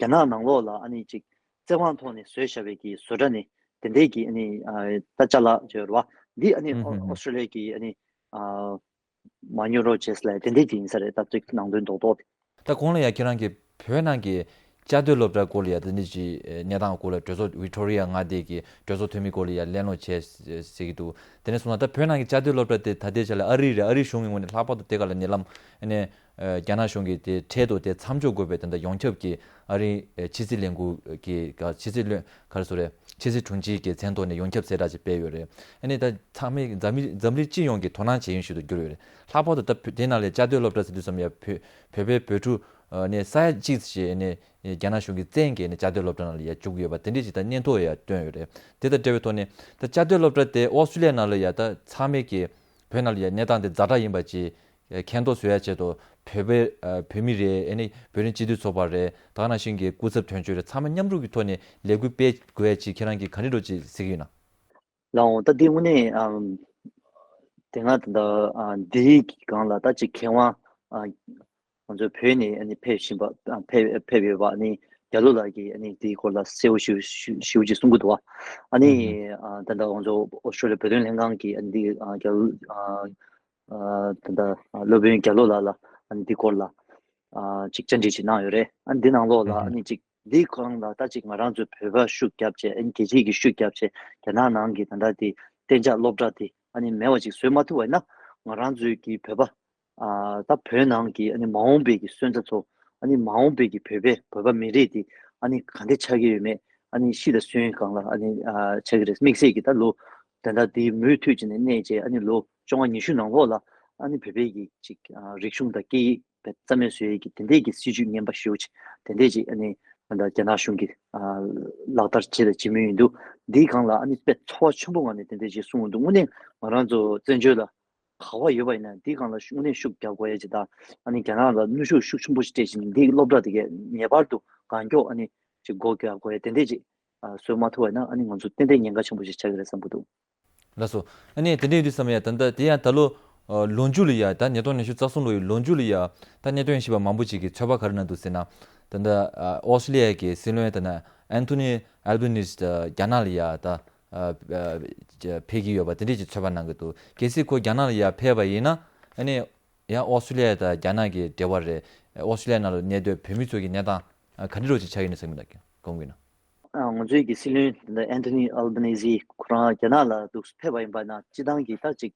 རྒྱ་ནག་ནང་ལོགས་ལ་ཨ་ནི་ཅིག་བཙན་དབང་ཐོག་ནས་བཟོས་བཞག་པའི་གི་བཟོ་གྲྭ་ནས་དེ་འདྲའི་གི་ཨ་ནི་ཨ་ད་ཅ་ལག་བརྗོད་ར་བ་འདི་ཨ་ནི་ཨོ་ཨོ་སི་ཀྲོ་ལི་ཡ་གི་ཨ་ནི་ཨ་མ་ཉོ་རོགས་བྱས་ལ་དེ་འདྲའི་གི་ཡིན་ས་རེད། ད་ཅིག་ནང་དོན་རྡོག་རྡོག་དེ། ད་གོང་ལ་ཡ་ཁྱེད་རང་གི་བོད་ནང་གི་བཅའ་སྡོད་སློབ་གྲྭ་སྐོར་ལ་ཡ་དེ་འདྲ་ཅིག་གནས་སྟངས་སྐོར་ལ་གྲོས་ཚོགས་ཝིག་ཊོ་རི་ཡ་མངའ་སྡེ་གི་གྲོས་ཚོགས་འཐུས་མི་སྐོར་ལ་ཡ་གླེང་སློང་བྱས་ཟེར་གྱི་འདུག་དེ་ནས་སོང་ན་ད་བོད་ནང་གི་བཅའ་སྡོད་སློབ་གྲྭ་དེ་ད་ལྟའི་ཆ་ལ་ཨ་རི་རེད། ཨ་རི་གཞུང་གི་ངོས་ནས་ལྷག་པར་དུ་དེ་ག་ལ་ཉེ་ལམ་ཨ་ནི་རྒྱ་ནག་གཞུང་གིས་དེ་འཕྲལ་དུ་དེ་མཚམས་འཇོག་དགོས་པའི་དེ་འདྲ་ཡོངས་ཁྱབ་ཀྱི་ཨ་རིའི་ཕྱི་སྲིད་ལས་ཁུངས་ཀྱི་ཕྱི་སྲིད་བློན་ག་རེ་ཟེར་དགོས་རེད། ཕྱི་སྲིད་དྲུང་ཆེ་གི་མཚན་ཐོག་ནས་ཡོངས་ཁྱབ་གསལ་བསྒྲགས་ཅིག་སྤེལ་ཡོད་རེད། ཨ་ནི་ད་ཚང་མས་འཛམ་གླིང་འཛམ་གླིང་སྤྱི་ཡོངས་ཀྱིས་དོ་སྣང་བྱེད་ཡུལ་ཞིག་ཏུ་གྱུར་ཡོད་རེད། ལྷག་པར་དུ་ད་བོད་དེ་ནང་ལ་བཅའ་སྡོད་སློབ་གྲྭ་ཟེར་དུས་ཙམ་ཡ་བོད་བོད་པའི་བོད་ཕྲུག་ནས་ས་ཡ་གཅིག་ཙམ་ཞིག་ནས་རྒྱ་ནག་གཞུང་གི་བཙན་གྱིས་ནས་བཅའ་སྡོད་སློབ་གྲྭ་ནང་ལ་ཡ་བཅུག་ཡོད་པ་དེ་འདྲས་ཅིག་ད་སྙན་ཐོ་ཡ་བཏོན་ཡོད་རེད། དེ་དང་འབྲེལ་བའི་ཐོག་ནས་ད་བཅའ་སྡོད་སློབ་གྲྭ་དེ་ཨོ་སི་ཀྲོ་ལི་ཡ་ནང་ལ་ཡ་ད་ཚང་མས་ཀྱི་བོད་ནང་ལ་ཡ་གནས་སྟངས་དེ་ཛ་དྲག་ཡིན་པ་ཅིག་མཁྱེན་རྟོགས་བཟོ་ཡ་ཆེད་དུ་བོད་པའི་ཨ་བོད་མི་རེད། ཨ་ནི་བོད་རིགས་སྤྱི་མཐུན་ཚོགས་པ་རེད། ད་ག་ནང་བཞིན་གྱི་སྐུ་ཚབ་དོན་གཅོད་རེད། ཚང་མ་མཉམ་རུབ་ཀྱི་ཐོག་ནས་ལས་འགུལ་སྤེལ་དགོས་ཡ་ཅིག་ཁྱེད་རང་གིས་ག་འདྲ་འདྲ་ཅིག་གཟིགས་ཀྱི་ཡོད་ན། ལགས་འོང་། ད་འདི་དངོས་གནས་ཨམ་དེ་སྔ་ད་ལྟ་ཨ་འདིའི་སྒང་ལ་ད་ཅིག་མཁས་དབང་ཨ་ང་ཚོའི་བོད་ནས་ཨ་ནི་ཕེབས་བཞིན་པ་ཨ་ཕེབས་ཕེབས་ཡོད་པ་ཨ་ནི་རྒྱ་ལོ་ལགས་ཀྱིས་ཨ་ནི་འདིའི་སྐོར་ལ་གསལ་བོ་ཞེ་པོ་ཞེ་པོ་ཅིག་གསུང་གི་འདུག་བ། ཨ་ནི་ཨ་ད་ལྟ་ང་ཚོ་ཨོ་སི་ཀྲོ་ལི་ཡ་བོད་དོན་ལྷན་ཁང་གིས་ཨ་ནི་འདི་ཨ་རྒྱ་ལོ་ཨ་ཨ་ད་ལྟ་ཨ་སློབ་དཔོན་རྒྱ་ལོ་ལགས་ལ་ཨ་ནི་འདི་སྐོར་ལ་ཨ་ཅིག་བཅར་འདྲི་ཅིག་གནང་ཡོད་རེད། ཨ་ནི་འདི་ནང་ལོགས་ལ་ཨ་ནི་ཅིག་འདི་སྒང་ལ་ད་ཅིག་ང་རང་ཚོའི་བོད་པ་ཤུགས་རྒྱབ་བྱས། ཨ་ནི་རྒྱལ་སྤྱིའི་གི་ཤུགས་རྒྱབ་བྱས། རྒྱ་ནག་ནང་གི་ད་ལྟ་དེ་གཏན་འཇགས་སློབ་གྲྭ་དེ་ཨ་ནི་མེད་པ་ཅིག་བཟོས་མ་ཐུབ་པ་ཡིན་ན། ང་རང་ཚོའི་གི་བོད་པ་ཨ་ད་བོད་ནང་གི་ཨ་ནི་མ་འོངས་པའི་གི་སོན་རྩ་ཚོ། ཨ་ནི་མ་འོངས་པའི་གི་བོད་པའི་བོད་པ་མི་རིགས་དེ་ཨ་ནི་ག་འདྲ་ཆགས་ཀྱི་ཡོད་མེད། ཨ་ནི་ཤི་དང་གསོན་སྒང་ལ་ཨ་ནི་ཨ་ཆགས་ཀྱི་རེད། དམིགས་བསལ་གྱི་ད་ལོ་ད་ལྟ་དེའི་མུ་མཐུད་ཀྱི་ནས་གནས་བྱས། ཨ་ནི་ལོ་བཅོ་ལྔ་ཉི་ཤུ་ནང་ལོགས་ལ་ཨ་ནི་བོད་པའི་གི་ཅིག་ཨ་རིག་གཞུང་དང་སྐད་ཡིག་རྩ་མེད་བཟོ་ཡས་ཀྱི་དེ་འདྲས་ཀྱི་སྲིད་ཇུས་ངན་པ་ཞེ་པོ་ཅིག་དེ་འདྲས་ཅིག་ཨ་ནི་ད་ལྟ་རྒྱ་ནག་གཞུང་གིས་ཨ་ལག་བསྟར་བྱས་དང་བྱེད་མུས་ཡིན་འདུག་འདིའི་སྒང་ལ་ཨ་ནི་དཔེ་ཚོར་བ་ཆེན་པོ་ངང་ནས་དེ་འདྲས་ཅིག་གསུངས་འདུག་དངོས་གནས་ང་རང་ཚོ་བཙན་བྱོལ་ལ་ག་བ་ཡོད་པ་ཡིན་ན་འདིའི་སྒང་ལ་དངོས་གནས་ཤུགས་རྒྱག་དགོས་ཡ་ཅིག་དང་། ཨ་ནི་རྒྱ་ནག་ལ་གནོན་ཤུགས་ཤུགས་ཆེན་པོ་ཞིག་སྤྲད་བཞིན། འདིའི་སློབ་གྲྭ་དེ་གས་ངེས་པར་དུ་གང་མགྱོགས་ཨ་ནི་ཅིག་སྒོ་རྒྱག་དགོས་ཡ་དེ་འདྲས་ཅིག་ཨ་བཟོས་མ་ཐུབ་པ་ཡིན་ན། ཨ་ནི་ང་ཚོ་ཏན་ཏན་ཉེན་ཁ་ཆེན་པོ་ཞིག་ཆགས་ཀྱི་རེད་བསམ་གྱི་འདུག་ལགས་སོ། ཨ་ནི་དེ་འདྲ་ཡིན་དུས་ཙམ་ཡ་ད་ལྟ་དེ་ཡང་ད་ལོ་ཨ་ལོ་མཇུག་ལ་ཡ་ད་ཉིས་སྟོང་ཉི་ཤུ་རྩ་གསུམ་ལོ་ཡི་ལོ་མཇུག་ལ་ཡ་ད་གནད་དོན་ཞིབ་པ་མང་པོ་ཅིག་གིས་ཚོད་དཔག་ག་རེ་གནང་འདུག་ཟེར་ན། ད་ལྟ་ཨ་ཨོ་སི་ཀྲོ་ལི་ཡ་གི་སྲིད་བློན་ད་ན་ཨན་ཐོ་ནི་ཨལ་བྷ་ནི་སི་ད་རྒྱ་ནག་ལ་ཡ་ད་ཨ་ཨ་ཕེབས་ཀྱི་ཡོད་པ་དེ་འདྲས་ཅིག་ཚོད་དཔག་གནང་གི་འདུག་གལ་སྲིད་ཁོ་རྒྱ་ནག་ལ་ཡ་ཕེབས་པ་ཡིན་ན། ཨ་ནི་ཡང་ཨོ་སི་ཀྲོ་ལི་ཡ་དང་རྒྱ་ནག་གི་འབྲེལ་བ་རེད། ཨོ་སི་ཀྲོ་ལི་ཡ་ནང་ལ་གནས་སྡོད་བོད་མི་ཚོ་གི་གནས་སྟངས་ཨ་ག་འདྲ་རོ་ཅིག་ཆགས་ཡོད་ན་བསམ་གྱི་འདུག་དགོངས་ཀྱི་ན། ཨ་ང་ཚོའི་གི་སྲིད་བློན་ཨན་ཐོ་ནི་ཨལ་བྷ་ནི་སི་ཁོ་རང་རྒྱ་ནག་ལ་འདུག་ཕེབས་པ་ཡིན་པ་ན། སྤྱི་བཏང་གི་ད་ཅིག་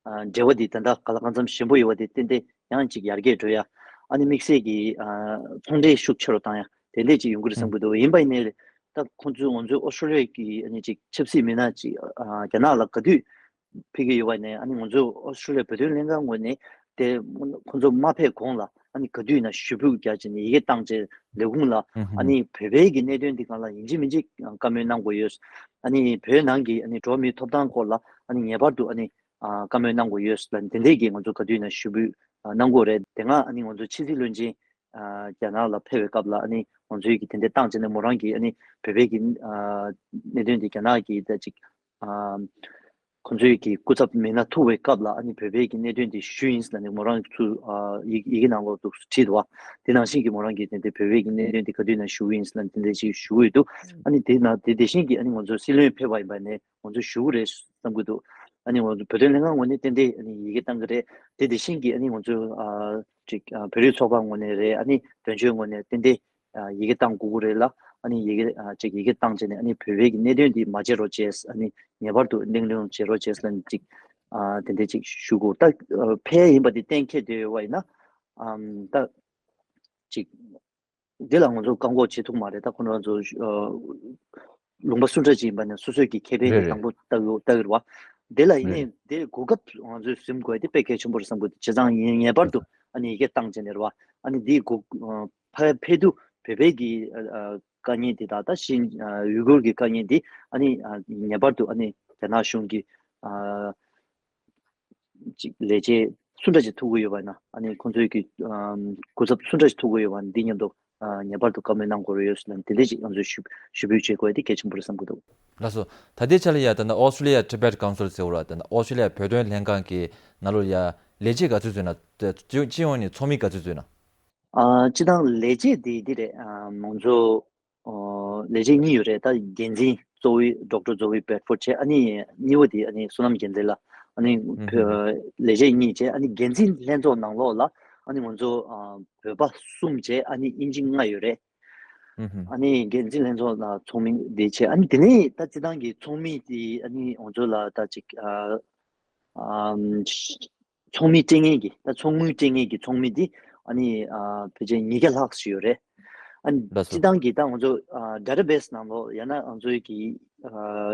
ཨ་འབྲེལ་བ་འདི་ད་ལྟ་ག་ལ་གང་འཚམ་ཞན་པོ་ཡོད་པ་དེ་ཏན་ཏན་ཡང་ཅིག་ཡར་རྒྱས་འགྲོ་ཡ། ཨ་ནི་དམིགས་བསལ་གྱི་ཨ་ཚོང་འབྲེལ་ཤུགས་ཆེ་རུ་བཏང་ཡ་དེ་འདྲས་ཅིག་ཡོང་གི་རེད་བསམ་གྱི་འདུག་ཡིན་པ་ཡིན་ནའི་ད་ཁོང་ཚོས་ང་ཚོའི་ཨོ་སི་ཀྲོ་ལི་ཡ་གི་ཨ་ནི་ཅིག་ཆབ་སྲིད་མི་སྣ་ཅིག་ཨ་རྒྱ་ནག་ལ་ག་དུས་ཕེབས་ཀྱི་ཡོད་པ་ནས། ཨ་ནི་ང་ཚོ་ཨོ་སི་ཀྲོ་ལི་ཡ་བོད་དོན་ལྷན་ཁང་ངོས་ནས་དེ་ཁོང་ཚོ་མ་ཕེབས་གོང་ལ་ཨ་ནི་ག་དུས་ཡིན་ན་ཞུ་གཏུག་རྒྱག་བྱས་ནས་ཡི་གེ་བཏང་བྱས་ལས་ཁུངས་ལ་ཨ་ནི་བོད་པའི་གི་གནད་དོན་འདི་སྒང་ལ་ཡིན་གཅིག་མིན་གཅིག་བཀའ་མོལ་གནང་དགོས་ཡོད། ཨ་ནི་བོད་ནང་གི་ཨ་ནི་འགྲོ་བ་མིའི་ཐོབ་ཐང་སྐོར་ལ་ཨ་ནི་ངེས་པར་དུ་ཨ་ནི་ ཨ་བཀའ་མོལ་གནང་དགོས་ཡོད་ལ་དེ་འདྲས་ཀྱི་ང་ཚོ་ག་དུས་ན་ཞུ་འབུལ་ཨ་གནང་དགོས་རེད། དེ་སྔ་ཨ་ནི་ང་ཚོ་ཕྱི་སྲིད་བློན་ཆེན་ཨ་རྒྱ་ནག་ལ་ཕེབས་པའི་སྐབས་ལ་ཨ་ནི་ང་ཚོའི་གི་དེ་འདྲས་བཏང་བྱས་ནས་མོ་རང་གིས་ཨ་ནི་བོད་པའི་གི་ཨ་གནད་དོན་དེ་རྒྱ་ནག་གི་ད་ཅིག་ཨ་ཁོང་ཚོའི་གི་སྐུ་ཚབ་མི་སྣ་ཐུག་པའི་སྐབས་ལ་ཨ་ནི་བོད་པའི་གི་གནད་དོན་དེ་ཞུས་ཡིན་ཟེར་ནས་མོ་རང་ཚུར་ཨ་ཡི་ཡི་གེ་ནང་ལོགས་འདུག་བྲིས་འདུག་བ། དེ་ནང་བཞིན་གི་མོ་རང་གིས་དེ་འདྲས་བོད་པའི་གི་གནད་དོན་དེ་ག་དུས་ན་ཞུ་གི་ཡིན་ཟེར་ནས་དེ་འདྲས་ཅིག་ཞུ་གི་འདུག་ཨ་ནི་དེ་ན་དེ་དེ་བཞིན་གི་ཨ་ནི་ང་ཚོ་སྲིད་བློན་ཕེབས་པ་ཡིན་པ་ནས་ང་ཚོ་ཞུ་གི་རེད་བསམ་གི་འདུག་ཨ་ནི་ང་ཚོ་བོད་དོན་ལྷན་ཁང་ངོས་ནས་ཏན་ཏན་ཨ་ནི་ཡི་གེ་བཏང་གི་རེད། དེ་དེ་བཞིན་གི་ཨ་ནི་ང་ཚོ་ཨ་ཅིག་ཨ་བོད་རིགས་ཚོགས་པ་ངོས་ནས་རེད། ཨ་ནི་དོན་གཅོད་ངོས་ནས་ཏན་ཏན་ཨ་ཡི་གེ་བཏང་དགོས་ཀྱི་རེད་ལ། ཨ་ནི་ཡི་གེ་ཨ་ཅིག་ཡི་གེ་བཏང་བྱས་ནས་ཨ་ནི་བོད་པའི་གི་གནད་དོན་འདི་མ་བརྗེད་རོགས་བྱས། ཨ་ནི་ངེས་པར་དུ་གླེང་སློང་བྱེད་རོགས་བྱས་ལ་ཅིག་ཨ་དེ་འདྲས་ཅིག་ཞུ་དགོས། ད་ཨ་ཕེབས་ཡིན་པ་དེ་གཏན་འཁེལ་བསྡད་ཡོད་པ་ཡིན་ན་ཨམ་ད་ཅིག་འདི་ལ་ང་ཚོ་བཀག་འགོག་བྱེད་ཐུབ་མ་རེད། ད་ཁོ་རང་ཚོ་ཨ་ལུང་པ་སུ་འདྲ་ཅིག་ཡིན་པ་ནས་སོ་སོའི་གི་ཁེ་ཕན་རེད་གྱི་རེད། དང་པོ་ལྟ་གི་ལྟ་གི་རེད་བ། དེ་ལ་ཡིན་རེད། ནས་དེ་གོ་སྐབས་ང་ཚོས་ཟིན་དགོས་དེ་དཔེ་གལ་ཆེན་པོ་རེད་བསམ་གི་འདུག་བྱས་ཙང་ཡིན་ངེས་པར་དུ་ཨ་ནི་ཡི་གེ་བཏང་བྱས་ནས་རེད་བ། ཨ་ནི་འདིའི་གོ་ཨ་ཕ་ཕེབས་དུས་བོད་པའི་གི་ཨ་ཨ་དཀའ་ངལ་དེ་དག་ད་ཤིན་ཨ་ཡུ་གུར་གི་དཀའ་ངལ་འདི་ཨ་ནི་ཨ་ངེས་པར་དུ་ཨ་ནི་རྒྱ་ནག་གཞུང་གི་ཨ་ཅིག་ལས་བྱེད་སུ་འདྲ་ཅིག་ཐུག་གི་ཡོད་པ་ན་ཨ་ནི་ཁོང་ཚོའི་གི་ཨམ་སྐུ་ཚབ་སུ་འདྲ་ཅིག་ཐུག་གི་ཡོད་པ་ན་འདི་མཉམ་དུ་ཨ་ངེས་པར་དུ་བཀའ་མོལ་གནང་དགོས་རེད་ཡོད་ཟེར་ན་དེ་འདྲ་ཅིག་ང་ཚོས་ཞུ་ཞུ་འབུལ་བྱེད་དགོས་དེ་གལ་ཆེན་པོ་རེད་བསམ་གི་འདུག་ལགས་སོ། ད་ལྟའི་ཆ་ལ་ཡ་ད་ནི་ཨོ་སི་ཀྲི་ལི་ཡ་Tibet Council ཟེར་བ་ལ་ད་ནི་ཨོ་སི་ཀྲི་ལི་ཡ་བོད་དོན་ལྷན་ཁང་གི་ནང་ལོགས་ཡ་ལས་བྱེད་ག་ཚོད་ཚོད་ན་སྤྱི་སྤྱི་ཡོངས་ནས་ཚོགས་མི་ག་ཚོད་ཚོད་ན། ཨ་སྤྱི་བཏང་ལས་བྱེད་དེ་འདི་རེད། ཨ་ང་ཚོ་ཨོ་ལས་བྱེད་གཉིས་ཡོད་རེད། ད་འགན་འཛིན་གཙོ་བོའི་ཌོག་ཊར་ཛོ་ཝི་བྷེཌ་ཕོརཌ་བྱས། ཨ་ནི་གཉིས་པ་དེ་ཨ་ནི་བསོད་ནམས་རྒྱལ་མཚན་ལགས། ཨ་ནི་ཨུ་ཧུ་ཧུ། ལས་བྱེད་གཉིས་བྱས། ཨ་ནི་འགན་འཛིན་ལྷན་ཚོགས་ནང་ལོགས་ལ་ཨ་ནི་ང་ཚོ་ཨ་བོད་པ་གསུམ་བྱས། ཨ་ནི་དབྱིན་ཇི་ལྔ་ཡོད་རེད། ཨུ་ཧུ། ཨ་ནི་འགན་འཛིན་ལྷན་ཚོགས་ལ་ཚོགས་མི་དེ་བྱས། ཨ་ནི་དེ་ནས་ད་སྤྱི་བཏང་གི་ཚོགས་མི་དེ་ཨ་ནི་ང་ཚོ་ལ་ད་ཅིག་ཨ་ཨམ་ཚོགས་མི་སྤྲད་མཁན་གྱི་ད་ཚོགས་དངུལ་སྤྲད་མཁན་གྱི་ཚོགས་མི་འདི་ཨ་ནི་ཨ་ཕལ་ཆེར་ཉིས་བརྒྱ་ལྷག་ཙམ་ཡོད་རེད། ཨ་ནི་ལགས་སོ། སྤྱི་བཏང་གི་ད་ང་ཚོ་ཨ་ཌེ་ཊ་བེ་སི་ནང་ལོགས་ཡང་ན་ང་ཚོའི་གི་ཨ་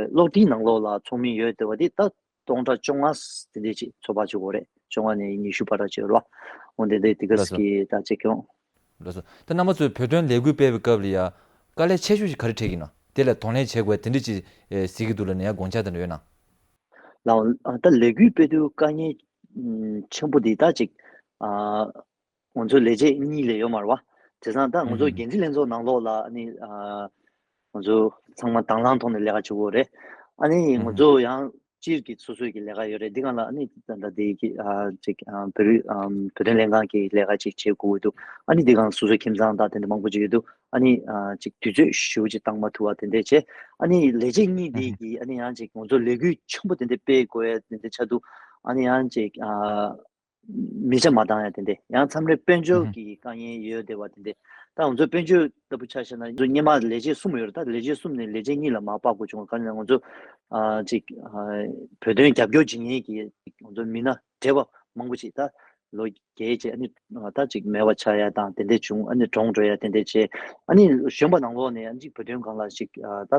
གློག་འཕྲིན་ནང་ལོགས་ལ་ཚོགས་མི་ཡོད་བསྡད་པ་འདི་ད་སྟོང་ཕྲག་བཅོ་ལྔ་དེ་འདྲས་ཅིག་ཚོད་དཔག་བྱེད་དགོས་རེད། བཅོ་ལྔ་ནས་ཉི་ཤུ་བར་ཅིག་ཡོད་རེད་བ། འོ་དེ་འདྲས་དེ་ག་ལགས་སོ། གི་ད་ཅིག་ཡོང་། ལགས་སོ། ད་རྣམ་པ་ཚོས་བོད་དོན་ལས་འགུལ་སྤེལ་བའི་སྐབས་ལ་ཡ་དཀའ་ལས་ཆེ་ཤོས་ཤིག་ག་རེ་འཕྲད་ཀྱི་ན། དེ་ལ་གདོང་ལེན་བྱེད་དགོས་དེ་འདྲས་ཅིག་ཨེ་གཟིགས་ཀྱི་འདུག་ལབ་ན་ཡ་དགོངས་འཆར་དེ་འདྲ་ཡོད་ན། ལའོ། ཨ་ད་ལས་འགུལ་སྤེལ་དུས་དཀའ་ངལ་ཨམ་ཆེན་པོ་འདི་ད་ཅིག་ཨ་ང་ཚོ་ལས་བྱེད་གཉིས་ལས་ཡོད་མ་རེད་བ། བྱས་ཙང་ད་ང་ཨུ་ཚོ་ཧུ། འགན་འཛིན་ལྷན་ཚོགས་ནང་ལོགས་ལ་ཨ་ནི་ཨ་ང་ཚོ་ཚང་མ་དང་བླངས་ཐོག་ནས་ལས་ཀ་བྱེད་དགོས་རེད། ཨ་ནི་ཨུ་ང་ཧུ། ཚོ་ཡང་སྤྱིར་གྱི་སོ་སོའི་གི་ལས་ཀ་ཡོད་རེད། འདི་སྒང་ལ་ཨ་ནི་ད་ལྟ་དེ་གི་ཨ་ཅིག་ཨ་བོད་རིགས་ཨམ་བོད་དོན་ལྷན་ཁང་གི་ལས་ཀ་ཅིག་བྱེད་དགོས་ཀྱི་འདུག་ཨ་ནི་འདི་སྒང་སོ་སོའི་ཁྱིམ་ཚང་དང་དེ་འདྲ་མང་པོ་ཅིག་ཡོད་འདུག་ཨ་ནི་ཨ་ཅིག་དུས་ཚོད་ཞེ་པོ་ཅིག་བཏང་མ་ཐུབ་པ་དེ་འདྲས་བྱས། ཨ་ནི་ལས་བྱེད་གཉིས་ཨུ་དེ་ཧུ། གི་ཨ་ནི་ཡང་ཅིག་ང་ཚོ་ལས་འགུལ་ཆེན་པོ་དེ་འདྲས་སྤེལ་དགོས་ཡ་དེ་འདྲས་ཆགས་འདུག་ཨ་ནི་ཡང་ཅིག་ཨ་མི་ཆ་མ་འདང་ཡ་དེ་འདྲས། ཡང་མཚམས་རེ་དཔལ་འབྱོར་ཨུ་ཧུ། གྱི་དཀའ་ངལ་ཡོད་བསྡད་པ་དེ་འདྲས། ད་ང་ཚོ་དཔལ་འབྱོར་ལྟ་བུ་ཆ་བཞག་ན་ང་ཚོ་སྔོན་མ་ལས་བྱེད་གསུམ་ཡོད་རེད། ད་ལས་བྱེད་གསུམ་ནས་ལས་བྱེད་གཉིས་ལ་མར་སྤར་དགོས་བྱུང་བ་ག་རེ་ན་ང་ཚོ་ཨ་ཅིག་ཨ་བོད་དོན་རྒྱབ་སྐྱོར་བྱེད་མཁན་གྱི་ང་ཚོ་མི་སྣ་བགྲེས་པ་མང་པོ་ཅིག་ད་ལོ་རྒས་བྱས་ཨ་ནི་ད་ཅིག་མེད་པ་ཆགས་ཡ་དང་དེ་འདྲས་བྱུང་། ཨ་ནི་གྲོངས་འགྲོ་ཡ་དེ་འདྲས་བྱས། ཨ་ནི་གཞོན་པ་ནང་ལོགས་ནས་ཨ་ནི་ཅིག་བོད་དོན་སྒང་ལ་ཅིག་ཨ་ད་